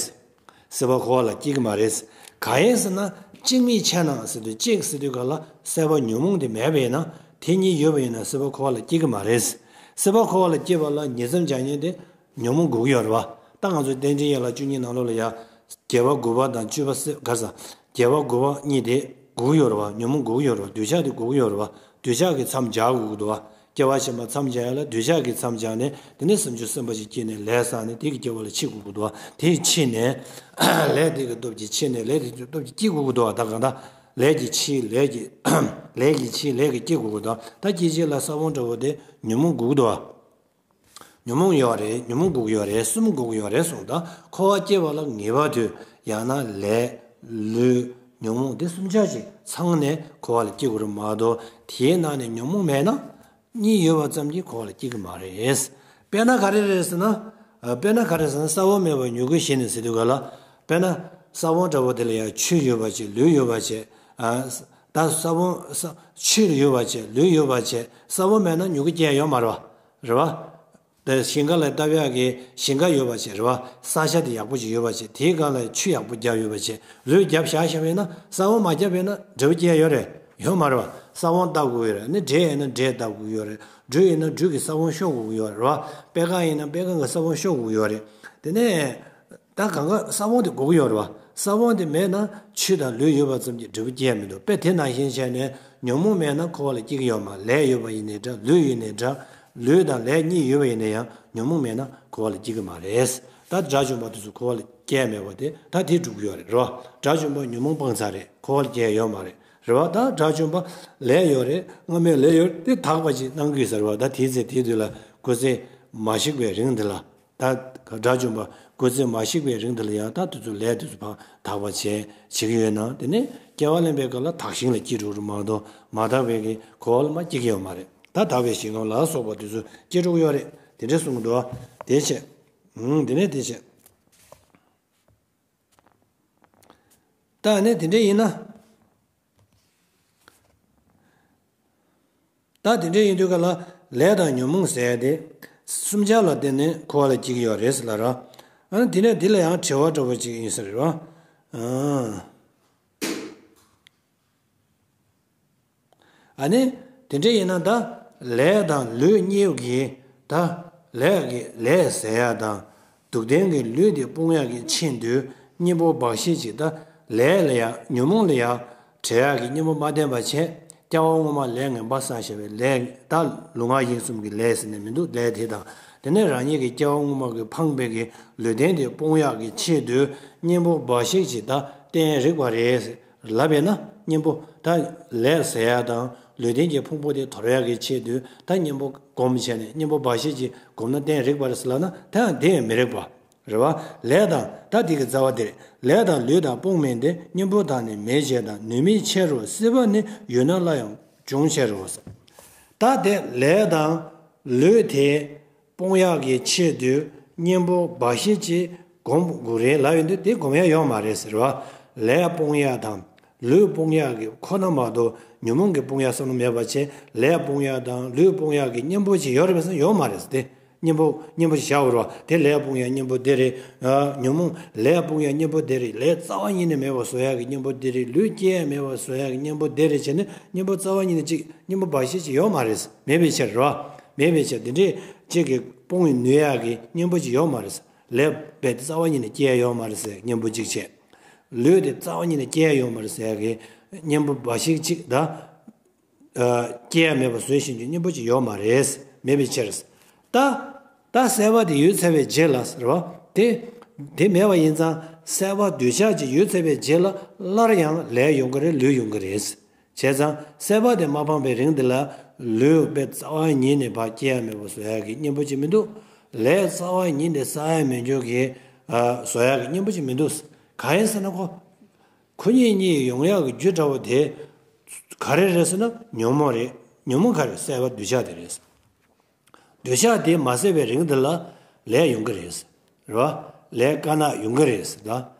སྲིད་པ་འཁོར་བ་ལ་སྐྱེ་གི་མ་རེད། གང་ཡིན་ཟེར་ན་གཅིག་མེད་ཆད་ན་ཟེར་དུས་གཅིག་ཟེར་དུས་ག་ལ་སྲེད་པ་ཉོན་མོངས་དེ་མེད་པ་ཡིན་ན་དེ་གཉིས་ཡོད་པ་ཡིན་ན་སྲིད་པ་འཁོར་བ་ལ་སྐྱེ་གི་མ་རེད། སྲིད་པ་འཁོར་བ་ལ་སྐྱེ་བ་ལ་ཉིང་མཚམས་སྦྱར་མཁན་དེ་ཉོན་མོངས་དགོས་ཀྱི་ཡོད་རེད་བ། ད་ང་ཚོ་རྟེན་འབྲེལ་ཡན་ལག་བཅུ་གཉིས་ནང་ལོགས་ལ་ཡ། བརྒྱད་པ་དགུ་པ་དང་བཅུ་པ་སྲིད་ག་རེ་ཟ། བརྒྱད་པ་དགུ་པ་གཉིས་དེ་དགོས་ཀྱི་ཡོད་རེད་བ། ཉོན་མོངས་དགོས་ཀྱི་ཡོད་རེད་བ། འདོད་ཆགས་དེ་དགོས་ཀྱི་ཡོད་རེད་བ། འདོད་ཆགས་ཀྱི་མཚམས་སྦྱར་དགོས་ཀྱི་འདུག་བ། སྐྱེ་བ་ཕྱི་མ་མཚམས་སྦྱར་ཡ་ལ་འདོད་ཆགས་ཀྱི་མཚམས་སྦྱར་ནས་དེ་ནས་སེམས་བྱུང་སེམས་པ་ཞིག་སྐྱེས་ནས་ལས་བསགས་ནས་དེ་གི་སྐྱེ་བ་ལ་འཆི་དགོས་ཀྱི་འདུག་བ། དེ་འཆི་ནས་ལས་དེ་གི་སྟོབས་ཀྱིས་འཆི་ནས་ལས་དེ་གི་སྟོབས་ཀྱིས་སྐྱེ་དགོས་ཀྱི་འདུག་བ། ད་གང་ལྟར་ལས་ཀྱི་འཆི། ལས་ཀྱི་ལས་ཀྱི་འཆི། ལས་ཀྱིས་སྐྱེ་དགོས་ཀྱི་འདུག་ད་སྐྱེ་བྱེད་ལ་ས་བོན་འདྲ་བོ་དེ་ཉོན་མོངས་དགོས་ཀྱི་འདུག་བ། ཉོན་མོངས་ཡོད་རེད། ཉོན་མོངས་དགོས་ཀྱི་ཡོད་རེད། གསུམ་དགོས་ཀྱི་ཡོད་རེད་གསུངས། ད་འཁོར་བ་སྐྱེ་བ་ལ་ངེས་པར་དུ་ཡང་ན་ལས་ལུས་ཉོན་མོངས་དེ་གསུམ་ཆ་ཞིག་ཚང་ནས་འཁོར་བ་ལ་སྐྱེ་དགོས་རེད་མ་གཏོགས་དེའི་ནང་ནས་ཉོན་མོངས་མེད་ན་གཉིས་ཡོད་པ་ཙམ་གྱིས་འཁོར་བ་ལ་སྐྱེ་གི་མ་རེད། དཔེར་ན་ག་རེ་རེད་ཟེར་ན། ཨ། དཔེར་ན་ག་རེ་ཟེར་ན་ས་བོན་མེད་པར་མྱུ་གུ་བཞིན་ནི་ཟེར་དུས་ག་ལ། དཔེར་ན་ས་བོན་འདྲ་བོ་དེ་ལ་ཡང་ཆུ་ཡོད་པ་བྱས། ལུད་ཡོད་པ་བྱས། ཨ། ད་ས་བོན་ས་ཆུ་ཡོད་པ་བྱས། ལུད་ཡོད་པ་བྱས། ས་བོན་མེད་ན་མྱུ་གུ་སྐྱེ་ཡ་ཡོད་མ་རེད་བ། རེད་བ། དེ་ཞིང་ཁ་ལ་བཏབ་ཡག་གི་ཞིང་ཁ་ཡོད་པ་བྱས་རེད་བ། ས་ཆ་དེ་ཡག་པོ་ཞིག་ཡོད་པ་བྱས། དེའི་སྒང་ལ་ཆུ་ཡག་པོ་བརྒྱབ་ཡོད་པ་བྱས། ལུད་བརྒྱབ་བཞག་བཞག་པ་ཡིན་ན་ས་བོན་མ་བརྒྱབ་པ་ཡིན་ན་འབྲས་བུ་སྐྱེ་ཡ་ཡོད་རེད། ཡོད་མ་རེད་བ། ས་བོན་བཏབ་དགོས་ཡོད་རེད། ནི་འབྲས་ཡིན་ན་འབྲས་བཏབ་དགོས་ཡོད་རེད། འབྲུ་ཡིན་ན་འབྲུ་གི་ས་བོན་གཤོག་དགོས་ཀྱི་ཡོད་རེད་བ། པད་ཁ་ཡིན་ན་པད་ཁ་གི་ས་བོན་གཤོག་དགོས་ཀྱི་ཡོད་རེད། དེ་ནས་ད་གང་ག་ས་བོན་དེ་དགོས་ཀྱི་ཡོད་རེད་བ། ས་བོན་དེ་མེད་ན་ཆུ་དང་ལུད་ཡོད་པ་ཙམ་གྱིས་འབྲས་བུ་སྐྱེ་ཡ་མི་འདུག་དཔེ་དེ་ནང་བཞིན་བྱས་ནས་ཉོན་མོངས་མེད་ན་འཁོར་བ་ལ་སྐྱེ་གི་ཡོད་མ། ལས་ཡོད་པ་ཡིན་ནའི་འདྲ། ལུད་ཡིན་ནའི་འདྲ། ལུད་དང་ལས་གཉིས་ཡོད་པ་ཡིན་ན་ཡང་ཉོན་མོངས་མེད་ན་འཁོར་བ་ལ་སྐྱེ་གི་མ་རེད། ད་དགྲ་བཅོམ་པ་དེ་ཚོ་འཁོར་བ་ལ་སྐྱེ་མེད་པ་དེ་ད་དེ་སྒྲུབ་ཀྱི་ཡོད་རེད། རེད་བ། དགྲ་བཅོམ་པ་ཉོན་མོངས་སྤངས་ཚར་རེད། འཁོར་བ་ལ་སྐྱེ་ཡ་ཡོད་མ་རེད། རེད་བ། ད་དགྲ་བཅོམ་པ་ལས་ཡོད་རེད། སྔ་མའི་ལས་ཡོད་རེད། དེ་དག་པ་ཅིག་གནང་གི་ཡོད་ས་རེད་བ། ད་དེའི་ཚེ་དེའི་དུས་ལ་སྐུ་ཚེ་མ་ཞིག་པའི་རིང་འདི་ལ། ད་དགྲ་བཅོམ་པ་སྐུ་ཚེ་མ་ཞིག་པའི་རིང་འདི་ལ་ཡང་ད་དེ་ཚོ་ལས་དེ་ཚོ་ཕར་དག་པ་བྱས་བྱེད་ཀྱི་ཡོད་ན། དེ་ནས་སྐྱེ་བ་ལེན་པའི་སྐབས་ལ་དག་ཞིང་ལ་སྐྱེ་འགྲོ་རུ་མ་གཏོགས་མ་དག་པའི་གི་འཁོར་བ་ལ་མ་སྐྱེ་གི་ཡོད་མ་རེད། ད་དག་པའི་ཞིང་ཁམས་ལ་སོགས་པ་དེ་ཚོ་སྐྱེ་འགྲོ་གི་ཡོད་རེད། དེ་འདྲས་གསུང་གི་འདུག་དེ་བྱས། ཨང་། དེ་ནས་དེ་བྱས། ད་ནི་དེ་འདྲས་ཡིན་ན། ད་དེ་འདྲ་ཡིན་དུས་ག་ལ་ལས་དང་ཉོན་མོངས་ཟེར་ཡ་དེ་གསུམ་ཆར་ལ་བརྟེན་ནས་འཁོར་བ་ལ་སྐྱེ་གི་ཡོད་རེད་ཟེར་ལབ་ར། ཨ་ནི་དེ་ནས་འདི་ལ་ཡང་དྲི་བ་འདྲ་བོ་ཅིག་ཡིན་ས་རེད་ར། ཨང་། ཨ་ནི་དེ་འདྲ་ཡིན་ན་ད་ལས་དང་ལུས་གཉིས་ཀྱི་ད་ལས་ཀྱི་ལས་ཟེར་ཡ་དང་། སྡུག་བདེན་གྱི་ལུས་དེ་སྤོང་ཡག་གི་ཆེད་དུ་གཉེན་པོ་འབའ་ཞིག་ཅིག་ད་ལས་ལ་ཡང་ཉོན་མོངས་ལ་ཡང་བྲལ་ཡག་གི་གཉེན་པོ་མ་བསྟེན་པ་བྱས། སྐྱེ་བ་སྔོན་མ་ལས་ངན་པ་བསགས་བཞག་པའི་ལས་ད་ལུས་ངག་ཡིད་གསུམ་གྱི་ལས་ཟེར་ནས་མི་འདུག་ལས་དེ་དང་། དེ་ནས་རང་ཉིད་ཀྱི་སྐྱེ་བ་སྔོན་མ་གི་འཕངས་པའི་གི་ལུས་རྟེན་དེ་སྤོང་ཡག་གི་ཆེད་དུ་གཉེན་པོ་འབའ་ཞིག་ཅིག་ད་བསྟེན་རིགས་པ་རེད། ལབ་པས་ན་གཉེན་པོ་ད་ལས་ཟེར་ཡ་དང་ལུས་རྟེན་གྱི་ཕུང་པོ་དེ་དོར་ཡག་གི་ཆེད་དུ་ད་གཉེན་པོ་སྒོམ་བྱས་ནས་གཉེན་པོ་འབའ་ཞིག་ཅིག་སྒོམ་ན་བསྟེན་རིགས་པ་རེད་ཟེར་ལབ་ན་ད་ཡང་དེ་ཡང་མི་རིགས་པ་རེད་བ། ལས་དང་ད་དེ་གི་རྩ་བ་དེ་རེད། ལས་དང་ལུས་དང་སྤོང་མིན་ཏེ། གཉེན་པོ་དག་ནི་མེད་བྱས་དང་། ནུས་མེད་ཕྱིར་རོ། སྲེད་པ་ནི་ཡོད་ན་སླར་ཡང་འབྱུང་ཕྱིར་རོ། ད་དེ་ལས་དང་ ལུས་དེ་སྤོང་ཡག་གི་ཆེད་དུ་གཉེན་པོ་འབའ་ཞིག་ཅིག་སྒོམ་དགོས་རེད་ལབ་ཡོང་དུས་དེ་སྒོམ་ཡག་ཡོད་མ་རེད་ཟེར་བ། ལས་སྤོང་ཡག་དང་ལུས་སྤོང་ཡག་གི་ཁོ་ན་མ་གཏོགས་ཉོན་མོངས་ཀྱི་སྤོང་ཡག་བསམ་བློ་མེད་པ་བྱས་ལས་སྤོང་ཡག་དང་ལུས་སྤོང་ཡག་གི་གཉེན་པོ་ཅིག་ཡོད་རེད་པས་ཟེར་ན་ཡོད་མ་རེད་ཟེར་ཏེ། གཉེན་པོ་གཉེན་པོ་ཞིག་བཞག་དགོས་རེད་བ། དེ་ལས་སྤོང་ཡག་གཉེན་པོ་འདི་རེད། ཨ། ཉོན་མོངས་ལས་སྤོང་ཡག་གཉེན་པོ་འདི་རེད། ལས་རྩ་བ་ཉིད་ནས་མེད་པར་བཟོ་ཡག་གི་གཉེན་པོ་འདི་རེད། ལུས་སྐྱེ་ཡག་མེད་པར་བཟོ་ཡག་གི་གཉེན་པོ་འདི་རེད་བྱས་ནས་གཉེན་པོ་རྩ་བ་ཉིད་ནས་གཅིག་གཉེན་པོ་འབའ་ཞིག་ཅིག་ཡོད་མ་རེད། མེད་པའི་ཕྱིར་རོ། མེད་པའི་ཕྱིར་འདི་འདྲས་གཅིག་གིས་སྤོང་བའི་ནུས་ཡག་གི་གཉེན་པོ་ཅིག་ཡོད་མ་རེད། ལས་རྦད་དེ་རྩ་བ་ཉིད་ནས་སྐྱེ་ཡག་ཡོད་མ་རེད་ཟེར་གཉེན་པོ་གཅིག་བྱས། ལུས་དེ་རྩ་བ་ཉིད་ནས་སྐྱེ་ཡག་ཡོད་མ་རེད་ཟེར་ཡག་གི་གཉེན་པོ་འབའ་ཞིག་ཅིག་ད། ཨ། སྐྱེ་ཡག་མེད་པར་བཟོས་ཤིང་གི་གཉེན་པོ་ཅིག་ཡོད་མ་རེད། མེད་པའི་ཕྱིར། ད། ད་སྲེད་པ་དེ་ཡོད་ཚར་བའི་རྗེས་ལ་ཟེར་བ། དེ། དེ་མེད་པ་ཡིན་ཙང་སྲེད་པ་འདོད་ཆགས་ཅིག་ཡོད་ཚར་བའི་རྗེས་ལ་སླར་ཡང་ལས་ཡོང་གི་རེད། ལུས་ཡོང་གི་རེད། བྱས་ཙང་སྲེད་པ་དེ་མ་སྤངས་པའི་རིང་འདི་ལ་ལུས་རྦད་རྩ་བ་ཉིད་ནས་ཕར་སྐྱེ་ཡག་མེད་པར་བཟོ་ཡག་གི་གཉེན་པོ་ཅིག་མི་འདུག་ལས་རྩ་བ་ཉིད་ནས་བསགས་ཡག་མེད་འགྱུར་གྱི། ཨ། བཟོ་ཡག་གི་གཉེན་པོ་ཅིག་མི་འདུག་གང་ཡིན་ཟེར་ན་ཁོ། ཁོ་གཉིས་གཉིས་ཡོང་ཡག་གི་རྒྱུ་འདྲ་བོ་དེ་ག་རེ་རེད་ཟེར་ན་ཉོན་མོངས་རེད། ཉོན་མོངས་ག་རེ། སྲེད་པ་འདོད་ཆགས་དེ་རེད། འདོད་ཆགས་དེ་མ་ཟད་པའི་རིང་འདི་ལ་ལས་ཡོང་གི་རེད། རེད་བ། ལས་དཀར་ནག་ཡོང་གི་རེད་ད།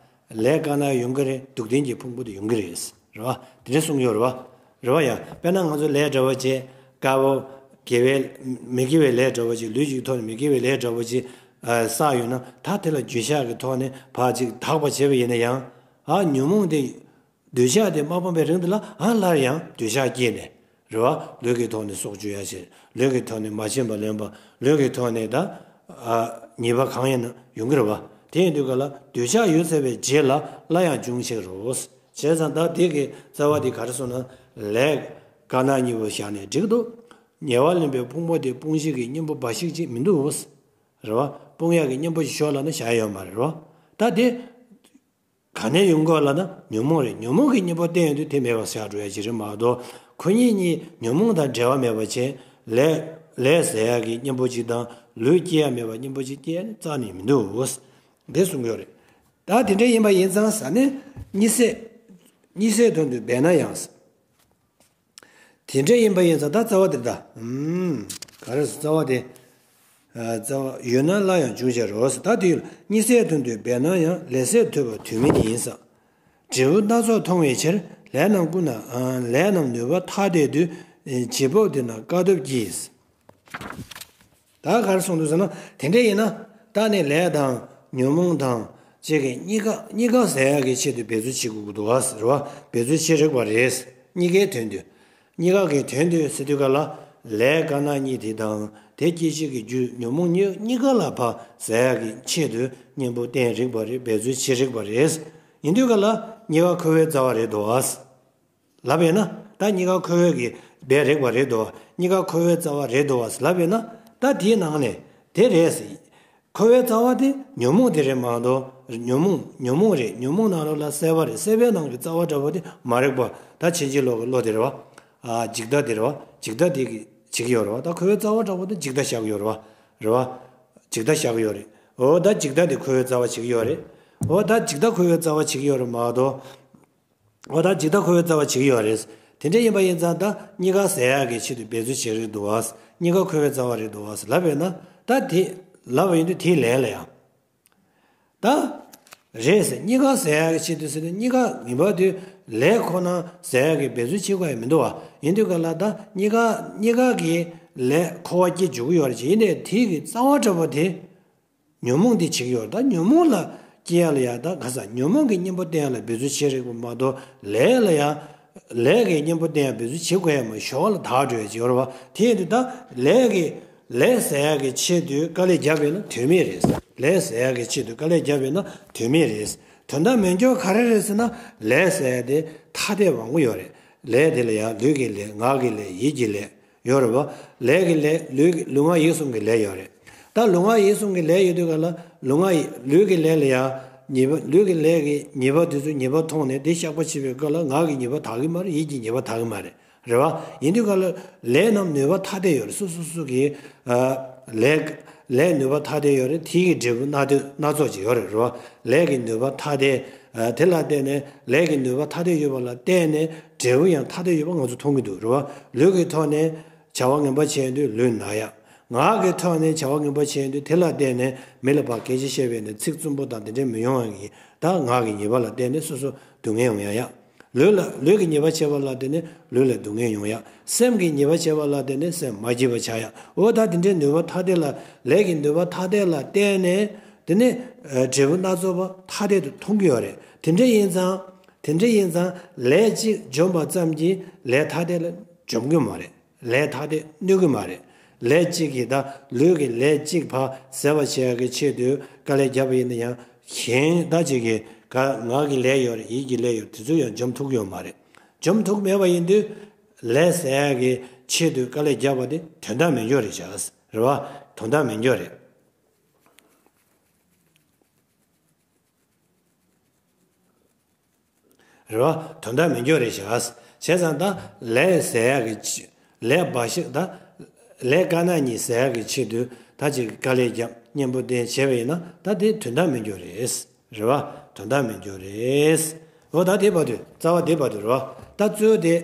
ལས་དཀར་ནག་ཡོང་གི་རེད། སྡུག་བདེན་གྱི་ཕུང་པོ་དེ་ཡོང་གི་རེད། རེད་བ། དེ་འདྲ་གསུངས་ཡོད་རེད་བ། རེད་བ་ཡ། དཔེར་ན་ང་ཚོ་ལས་འདྲ་བོ་བྱས་དཀར་པོ། དགེ་བའི། མི་དགེ་བའི་ལས་འདྲ་བོ་ཅིག་ལུས་ཀྱི་ཐོག་ནས་མི་དགེ་བའི་ལས་འདྲ་བོ་ཅིག་ཨ། བསགས་ཡོད་ན་ད་དེ་ལ་འདོད་ཆགས་ཀྱི་ཐོག་ནས་ཕར་ཅིག་དག་པ་བྱས་པ་ཡིན་ན་ཡང་། ཨ། ཉོན་མོངས་དེ། འདོད་ཆགས་དེ་མ་སྤངས་པའི་རིང་དུ་ལ་ཨ་སླར་ཡང་འདོད་ཆགས་སྐྱེས་ནས། རེད་བ། ལུས་ཀྱི་ཐོག་ནས་སྲོག་གཅོད་ཡ་བྱེད། ལུས་ཀྱི་ཐོག་ནས་མ་བྱིན་པ་ལེན་པ། ལུས་ཀྱི་ཐོག་ནས་ད། ཨ། ཉེས་པ་གང་ཡིན་ན་ཡོང་གི་རེད་བ། དེ་ཡིན་དུས་ག་ལ་འདོད་ཆགས་ཡོད་ཚར་བའི་རྗེས་ལ་སླར་ཡང་འབྱུང་བྱེད་རོ། བྱས་ཙང་ད་དེ་གི་རྩ་བ་དེ་ག་རེ་སོང་ན་ལས་དཀར་ནག་གཉིས་པོ་བཞག་ནས་འགྲིག་འདུག་ཉེ་བར་ལེན་པའི་ཕུང་པོ་དེ་སྤོང་བྱེད་ཀྱི་གཉེན་པོ་འབའ་ཞིག་ཅིག་མི་འདུག་རེད་བ། སྤོང་ཡག་གི་གཉེན་པོ་ཞིག་ཤོག་ལབ་ན་བཞག་ཡོད་མ་རེད་རོ། ད་དེ། ག་ནས་ཡོང་གི་ལབ་ན་ཉོན་མོངས་རེད། ཉོན་མོངས་ཀྱི་གཉེན་པོ་བསྟན་ཡོང་དུས་དེ་མེད་པ་བཞག་འགྲོ་ཡ་ཅིག་རེད་མ་གཏོགས། ཁོ་གཉིས་གཉིས་ཉོན་མོངས་དང་འབྲེལ་བ་མེད་པ་བྱས། ལས་ལས་ཟེར་ཡག་གི་གཉེན་པོ་ཅིག་དང་ལུས་སྐྱེ་ཡག་མེད་པ་གཉེན་པོ་ཅིག་སྐྱེ་ཡག་ནི་རྩ་ནས་མི་འདུག་འདི་གསུང་གི་ཡོད་རེད། ད་དེ་འདྲ་ཡིན་པ་ཡིན་ཙང་ཟེར་ནས་གཉིད་སད། གཉིད་སད་དོན་དུ་འབད་ན་ཡང་། དེ་འདྲ་ཡིན་པ་ཡིན་ཙང་ད་རྩ་བ་དེ་ད། ཨུམ། ག་རེ་ཟེར་རྩ་བ་དེ། ཨ། རྩ་བ་ཡོད་ན་སླར་ཡང་འབྱུང་བྱེད་རོ་ཟེར། ད་དེ་ཡོད་ལ་གཉིད་སད་དོན་དུ་འབད་ན་ཡང་ལས་སད་ཐུབ་པ་དོན་མེད་ཡིན་ས། འབྲས་བུ་སྣ་ཚོགས་མཐོང་བའི་ཕྱིར། ལས་རྣམས་ཀུན་ན། ཨ། ལས་རྣམས་ནུས་པ་ཐ་དད་དུ། ཨེ། བྱེད་པོ་དེ་ན་དཀའ་ཐུབ་ཀྱིས། ད་ག་རེ་གསུངས་འདུག་ཟེར་ན། དེ་འདྲ་ཡིན་ན། ད་ནི་ལས་དང་། ཉོན་མོངས་དང་། བཅས་ཀྱི་གཉིས་ཀ་གཉིས་ཀ་ཟད་ཡག་གི་ཆེད་དུ་འབད་རྩོལ་བྱེད་དགོས་ཀྱི་འདུག་བ་ཟེར་བ། འབད་རྩོལ་བྱེད་རིགས་པ་རེད། གཉིས་ཀའི་དོན་དུ། གཉིས་ཀ་གི་དོན་དུ་ཟེར་དུས་ག་ལ། ལས་དཀར་ནག་གཉིས་དེ་དང་། དེ་སྐྱེད་བྱེད་ཀྱི་རྒྱུ་ཉོན་མོངས་གཉིས་གཉིས་ཀ་ལ་ཕར་ཟད་ཡག་གི་ཆེད་དུ་གཉེན་པོ་བསྟེན་རིགས་པ་རེད། འབད་རྩོལ་བྱེད་རིགས་པ་རེད། ཡིན་དུས་ག་ལ། གཉིས་ཀ་འཁོར་བའི་རྩ་བ་རེད་འདུག་བ། ལབ་ཡོད་ན། ད་གཉིས་ཀ་འཁོར་བའི་གི་འབད་རིགས་པ་རེད་དོ། གཉིས་ཀ་འཁོར་བའི་རྩ་བ་རེད་དོ་ལབ་ཡོད་ན། ད་དེའི་ནང་ནས་དེ་རེད་ཟེར། འཁོར་བའི་རྩ་བ་དེ་ཉོན་མོངས་དེ་རེད་མ་གཏོགས། ཉོན་མོངས་ཉོན་མོངས་རེད། ཉོན་མོངས་ནང་ལོགས་ལ་སྲེད་པ་རེད། སྲེད་པའི་ནང་གི་རྩ་བ་འདྲ་པོ་དེ་མ་རིག་པ། ད་ཕྱིན་ཅི་ལོག་གི་བློ་དེ་རེད་བ། ཨ། འཇིག་ལྟ་དེ་རེད་བ། འཇིག་ལྟ་དེ་གི་བྱེད་ཀྱི་ཡོད་རེད་བ། ད་འཁོར་བའི་རྩ་བ་འདྲ་པོ་དེ་འཇིག་ལྟ་བཞག་གི་ཡོད་རེད་བ། རེད་བ། འཇིག་ལྟ་བཞག་གི་ཡོད་རེད། འོ་ད་འཇིག་ལྟ་དེ་འཁོར་བའི་རྩ་བ་བྱེད་ཀྱི་ཡོད་རེད། འོ་ད་འཇིག་ལྟ་འཁོར་བའི་རྩ་བ་བྱེད་ཀྱི་ཡོད་རེད་མ་གཏོགས། འོ་ད་འཇིག་ལྟ་འཁོར་བའི་རྩ་བ་བྱེད་ཀྱི་ཡོད་རེད། དེ་འདྲ་ཡིན་པ་ཡིན་ཙང་ད་གཉིས་ཀ་ཟད་ཡག་གི་ཆེད་དུ་འབད་རྩོལ་བྱེད་རིགས་འདུག་བ། གཉིས་ཀ་འཁོར་བའི་རྩ་བ་རེད་འདུག་བ་ལབ་ཡོད་ན། ད་དེ་ལབ་པ་ཡིན་དུས་དེའི་ལན་ལ་ཡང་། ད། རེད་ཟེར། གཉིས་ཀ་ཟད་ཡག་གི་ཆེད་དུ་ཟེར་ན་གཉིས་ཀ་ངེས་པར་དུ་ལས་ཁོ་ན་ཟད་ཡག་གི་འབད་རྩོལ་བྱེད་དགོས་ཡ་མི་འདུག་བ། ཡིན་དུས་ག་ལ་ད་གཉིས་ཀ་གཉིས་ཀ་གི་ལས་འཁོར་བ་སྐྱེ་འཇུག་གི་ཡོད་རེད་ཅེས། ཡིན་ནའི་དེ་གི་རྩ་བ་འདྲ་པོ་དེ། ཉོན་མོངས་འདི་བྱེད་ཀྱི་ཡོད་རེད། ད་ཉོན་མོངས་ལ་སྐྱེ་ཡ་ལ་ཡ་ད་ག་ས་ཉོན་མོངས་ཀྱི་གཉེན་པོ་བསྟེན་ཡ་ལ་འབད་རྩོལ་བྱེད་རིགས་པ་མ་གཏོགས་ལས་ལ་ཡ། ལས་ཀྱི་གཉེན་པོ་བསྟེན་ཡ་འབད་རྩོལ་བྱེད་དགོས་ཡ་མ་ཞོར་ལ་དག་འགྲོ་ཡ་ཅིག་ཡོད་རེད་བ། དེ་ཡིན་དུས་ད་ལས་ཀྱི་ལས་ཟད་ཡ་གི་ཆེད་དུ་དཀའ་ལས་བརྒྱབ་ཡོད་ན་དོན་མེད་རེད། ལས་ཟད་ཡ་གི་ཆེད་དུ་དཀའ་ལས་བརྒྱབ་ཡོད་ན་དོན་མེད་རེད། དོན་དག་མེད་འགྱོ་ག་རེ་རེད་ཟེར་ན་ལས་ཟད་ཡ་དེ་ཐ་དད་མང་པོ་ཡོད་རེད། ལས་དེ་ལ་ཡ་ལུས་ཀྱི་ལས། ངག་གི་ལས། ཡིད་ཀྱི་ལས། ཡོད་རེད་བ། ལས་ཀྱི་ལས། ལུས་ཀྱི་ལུས་ངག་ཡིད་གསུམ་གྱི་ལས་ཡོད་རེད། ད་ལུས་ངག་ཡིད་གསུམ་གྱི་ལས་ཡོད་དུས་ག་ལ་ལུས་ངག་ཡིད། ལུས་ཀྱི་ལས་ལ་ཡང་ཉེས་པ། ལུས་ཀྱི་ལས་ཀྱི་ཉེས་པ་དེ་ཚོ་ཉེས་པ་མཐོང་ནས་དེ་བཤགས་པ་བྱེད་པའི་སྐབས་ལ་ངག་གི་ཉེས་པ་དག་གི་མ་རེད། ཡིད་ཀྱི་ཉེས་པ་དག་གི་མ་རེད། རེད་བ། ཡིན་དུས་ག་ལ་ལས་རྣམས་ནུས་པ་ཐ་དད་ཡོད་རེད། སོ་སོ་སོ་གི། ཨ། ལས་ལས་ནུས་པ་ཐ་དད་ཡོད་རེད། དེ་གི་འབྲས་བུ་སྣ་དོད་སྣ་ཚོགས་ཅིག་ཡོད་རེད། རེད་བ། ལས་ཀྱི་ནུས་པ་ཐ་དད། ཨ། དེ་ལ་བརྟེན་ནས་ལས་ཀྱི་ནུས་པ་ཐ་དད་ཡོད་པ་ལ་བརྟེན་ནས་འབྲས་བུ་ཡང་ཐ་དད་ཡོད་པ་ང་ཚོ་མཐོང་གི་འདུག་རེད་བ། ལུས་ཀྱི་ཐོག་ནས། བྱ་བ་ངན་པ་བྱས་དུས་ལུས་ན་ཡག་ངག་གི་ཐོག་ནས་བྱ་བ་ངན་པ་བྱས་དུས་དེ་ལ་བརྟེན་ནས་མི་ལ་ཕར་སྐད་ཆ་བཤད་པས་ནི་ཚིག་རྩུབ་པོ་དང་དེ་འདྲ་མི་ཡོང་བ་གི་ད་ངག་གི་ཉེས་པ་ལ་བརྟེན་ནས་སོ་སོ་སྡུག་བསྔལ་ཡོང་ཡ་ཡ། ལུས་ལ་ལུས་ཀྱི་ཉེས་པ་བྱས་པ་ལ་བརྟེན་ནས་ལུས་ལ་སྡུག་བསྔལ་ཡོང་ཡ། སེམས་ཀྱི་ཉེས་པ་བྱས་པ་ལ་བརྟེན་ནས་སེམས་མ་སྐྱིད་པ་ཆགས་ཡ། འོ་ད་དེ་འདྲའི་ནུས་པ་ཐ་དད་ལ་ལས་ཀྱི་ནུས་པ་ཐ་དད་ལ་བརྟེན་ནས་དེ་ནས་འབྲས་བུ་སྣ་ཚོགས་པ་ཐ་དད་དུ་མཐོང་གི་ཡོད་རེད། དེ་འདྲ་ཡིན་ཙང་དེ་འདྲ་ཡིན་ཙང་ལས་གཅིག་འཇོམས་པ་ཙམ་གྱིས་ལས་ཐ་དད་ལ་འཇོམས་གི་མ་རེད། ལས་ཐ་དད་གནོད་གི་མ་རེད། ལས་གཅིག་གིས་ད་ལུས་ཀྱི་ལས་གཅིག་ཕར་ཟད་པ་བྱེད་ཡག་གི་ཆེད་དུ་དཀའ་ལས་བརྒྱབ་པ་ཡིན་ན་ཡང་གཞན་ད་ཅིག་གིས་ག་ངག་གི་ལས་ཡོད་རེད། ཡིད་ཀྱི་ལས་ཡོད་དེ་ཚོ་ཡང་འཇོམས་ཐུབ་ཡོད་མ་རེད། འཇོམས་ཐུབ་མེད་པ་ཡིན་དུས་ལས་ཟད་ཡག་གི་ཆེད་དུ་དཀའ་ལས་བརྒྱབ་པ་དེ་དོན་དག་མེད་འགྱོ་རེད་བྱ་རེད་བ། དོན་དག་མེད་འགྱོ་རེད། རེད་བ། དོན་དག་མི་འགྱུར་རེད་བྱ། བྱས་ཙང་ད་ལས་ཟད་ཡག་གི་ཆེད་ལས་འབའ་ཞིག་ད་ལས་དཀར་ནག་གཉིས་ཟད་ཡག་གི་ཆེད་དུ་ད་ཅིག་དཀའ་ལས་བརྒྱབ་གཉེན་པོ་བསྟེན་བྱས་པ་ཡིན་ན་ད་དེ་དོན་དག་མི་འགྱུར་རེད། རེད་བ། དོན་དག་མི་འགྱུར་རེད། འོ་ད་དེ་བར་དུ་རྩ་བ་དེ་བར་དུ་རེད་བ། ད་གཙོ་བོ་དེ་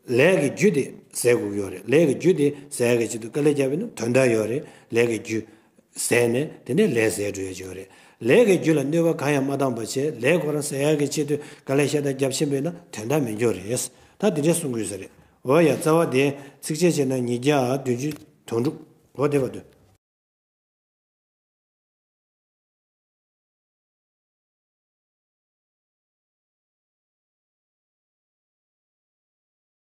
ལས་ཀྱི་རྒྱུ་དེ་ཟད་དགོས་ཀྱི་ཡོད་རེད། ལས་ཀྱི་རྒྱུ་དེ་ཟད་ཡག་གི་ཆེད་དུ་དཀའ་ལས་བརྒྱབ་པ་ཡིན་ན་དོན་དག་ཡོད་རེད། ལས་ཀྱི་རྒྱུ། ཟད་ནས་དེ་ནས་ལས་ཟད་འགྲོ་ཡ་ཅིག་ཡོད་རེད། ལས་ཀྱི་རྒྱུ་ལ་གནོད་པ་གང་ཡང་མ་བཏང་བ་བྱས་ལས་ཁོ་རང་ཟད་ཡག་གི་ཆེད་དུ་དཀའ་ལས་ཤ་སྟག་བརྒྱབ་ཕྱིན་པས་ན་དོན་དག་མི་འགྱུར་རེད། ད་དེ་འདྲས་གསུང་དགོས་ས་རེད། འོ་ཡ་རྩ་བ་དེ་ཚིགས་བཅད་བྱས་ན་ཉིས་བརྒྱ་བདུན་ཅུ་དོན་དྲུག་འོ་དེ་བར་དུ།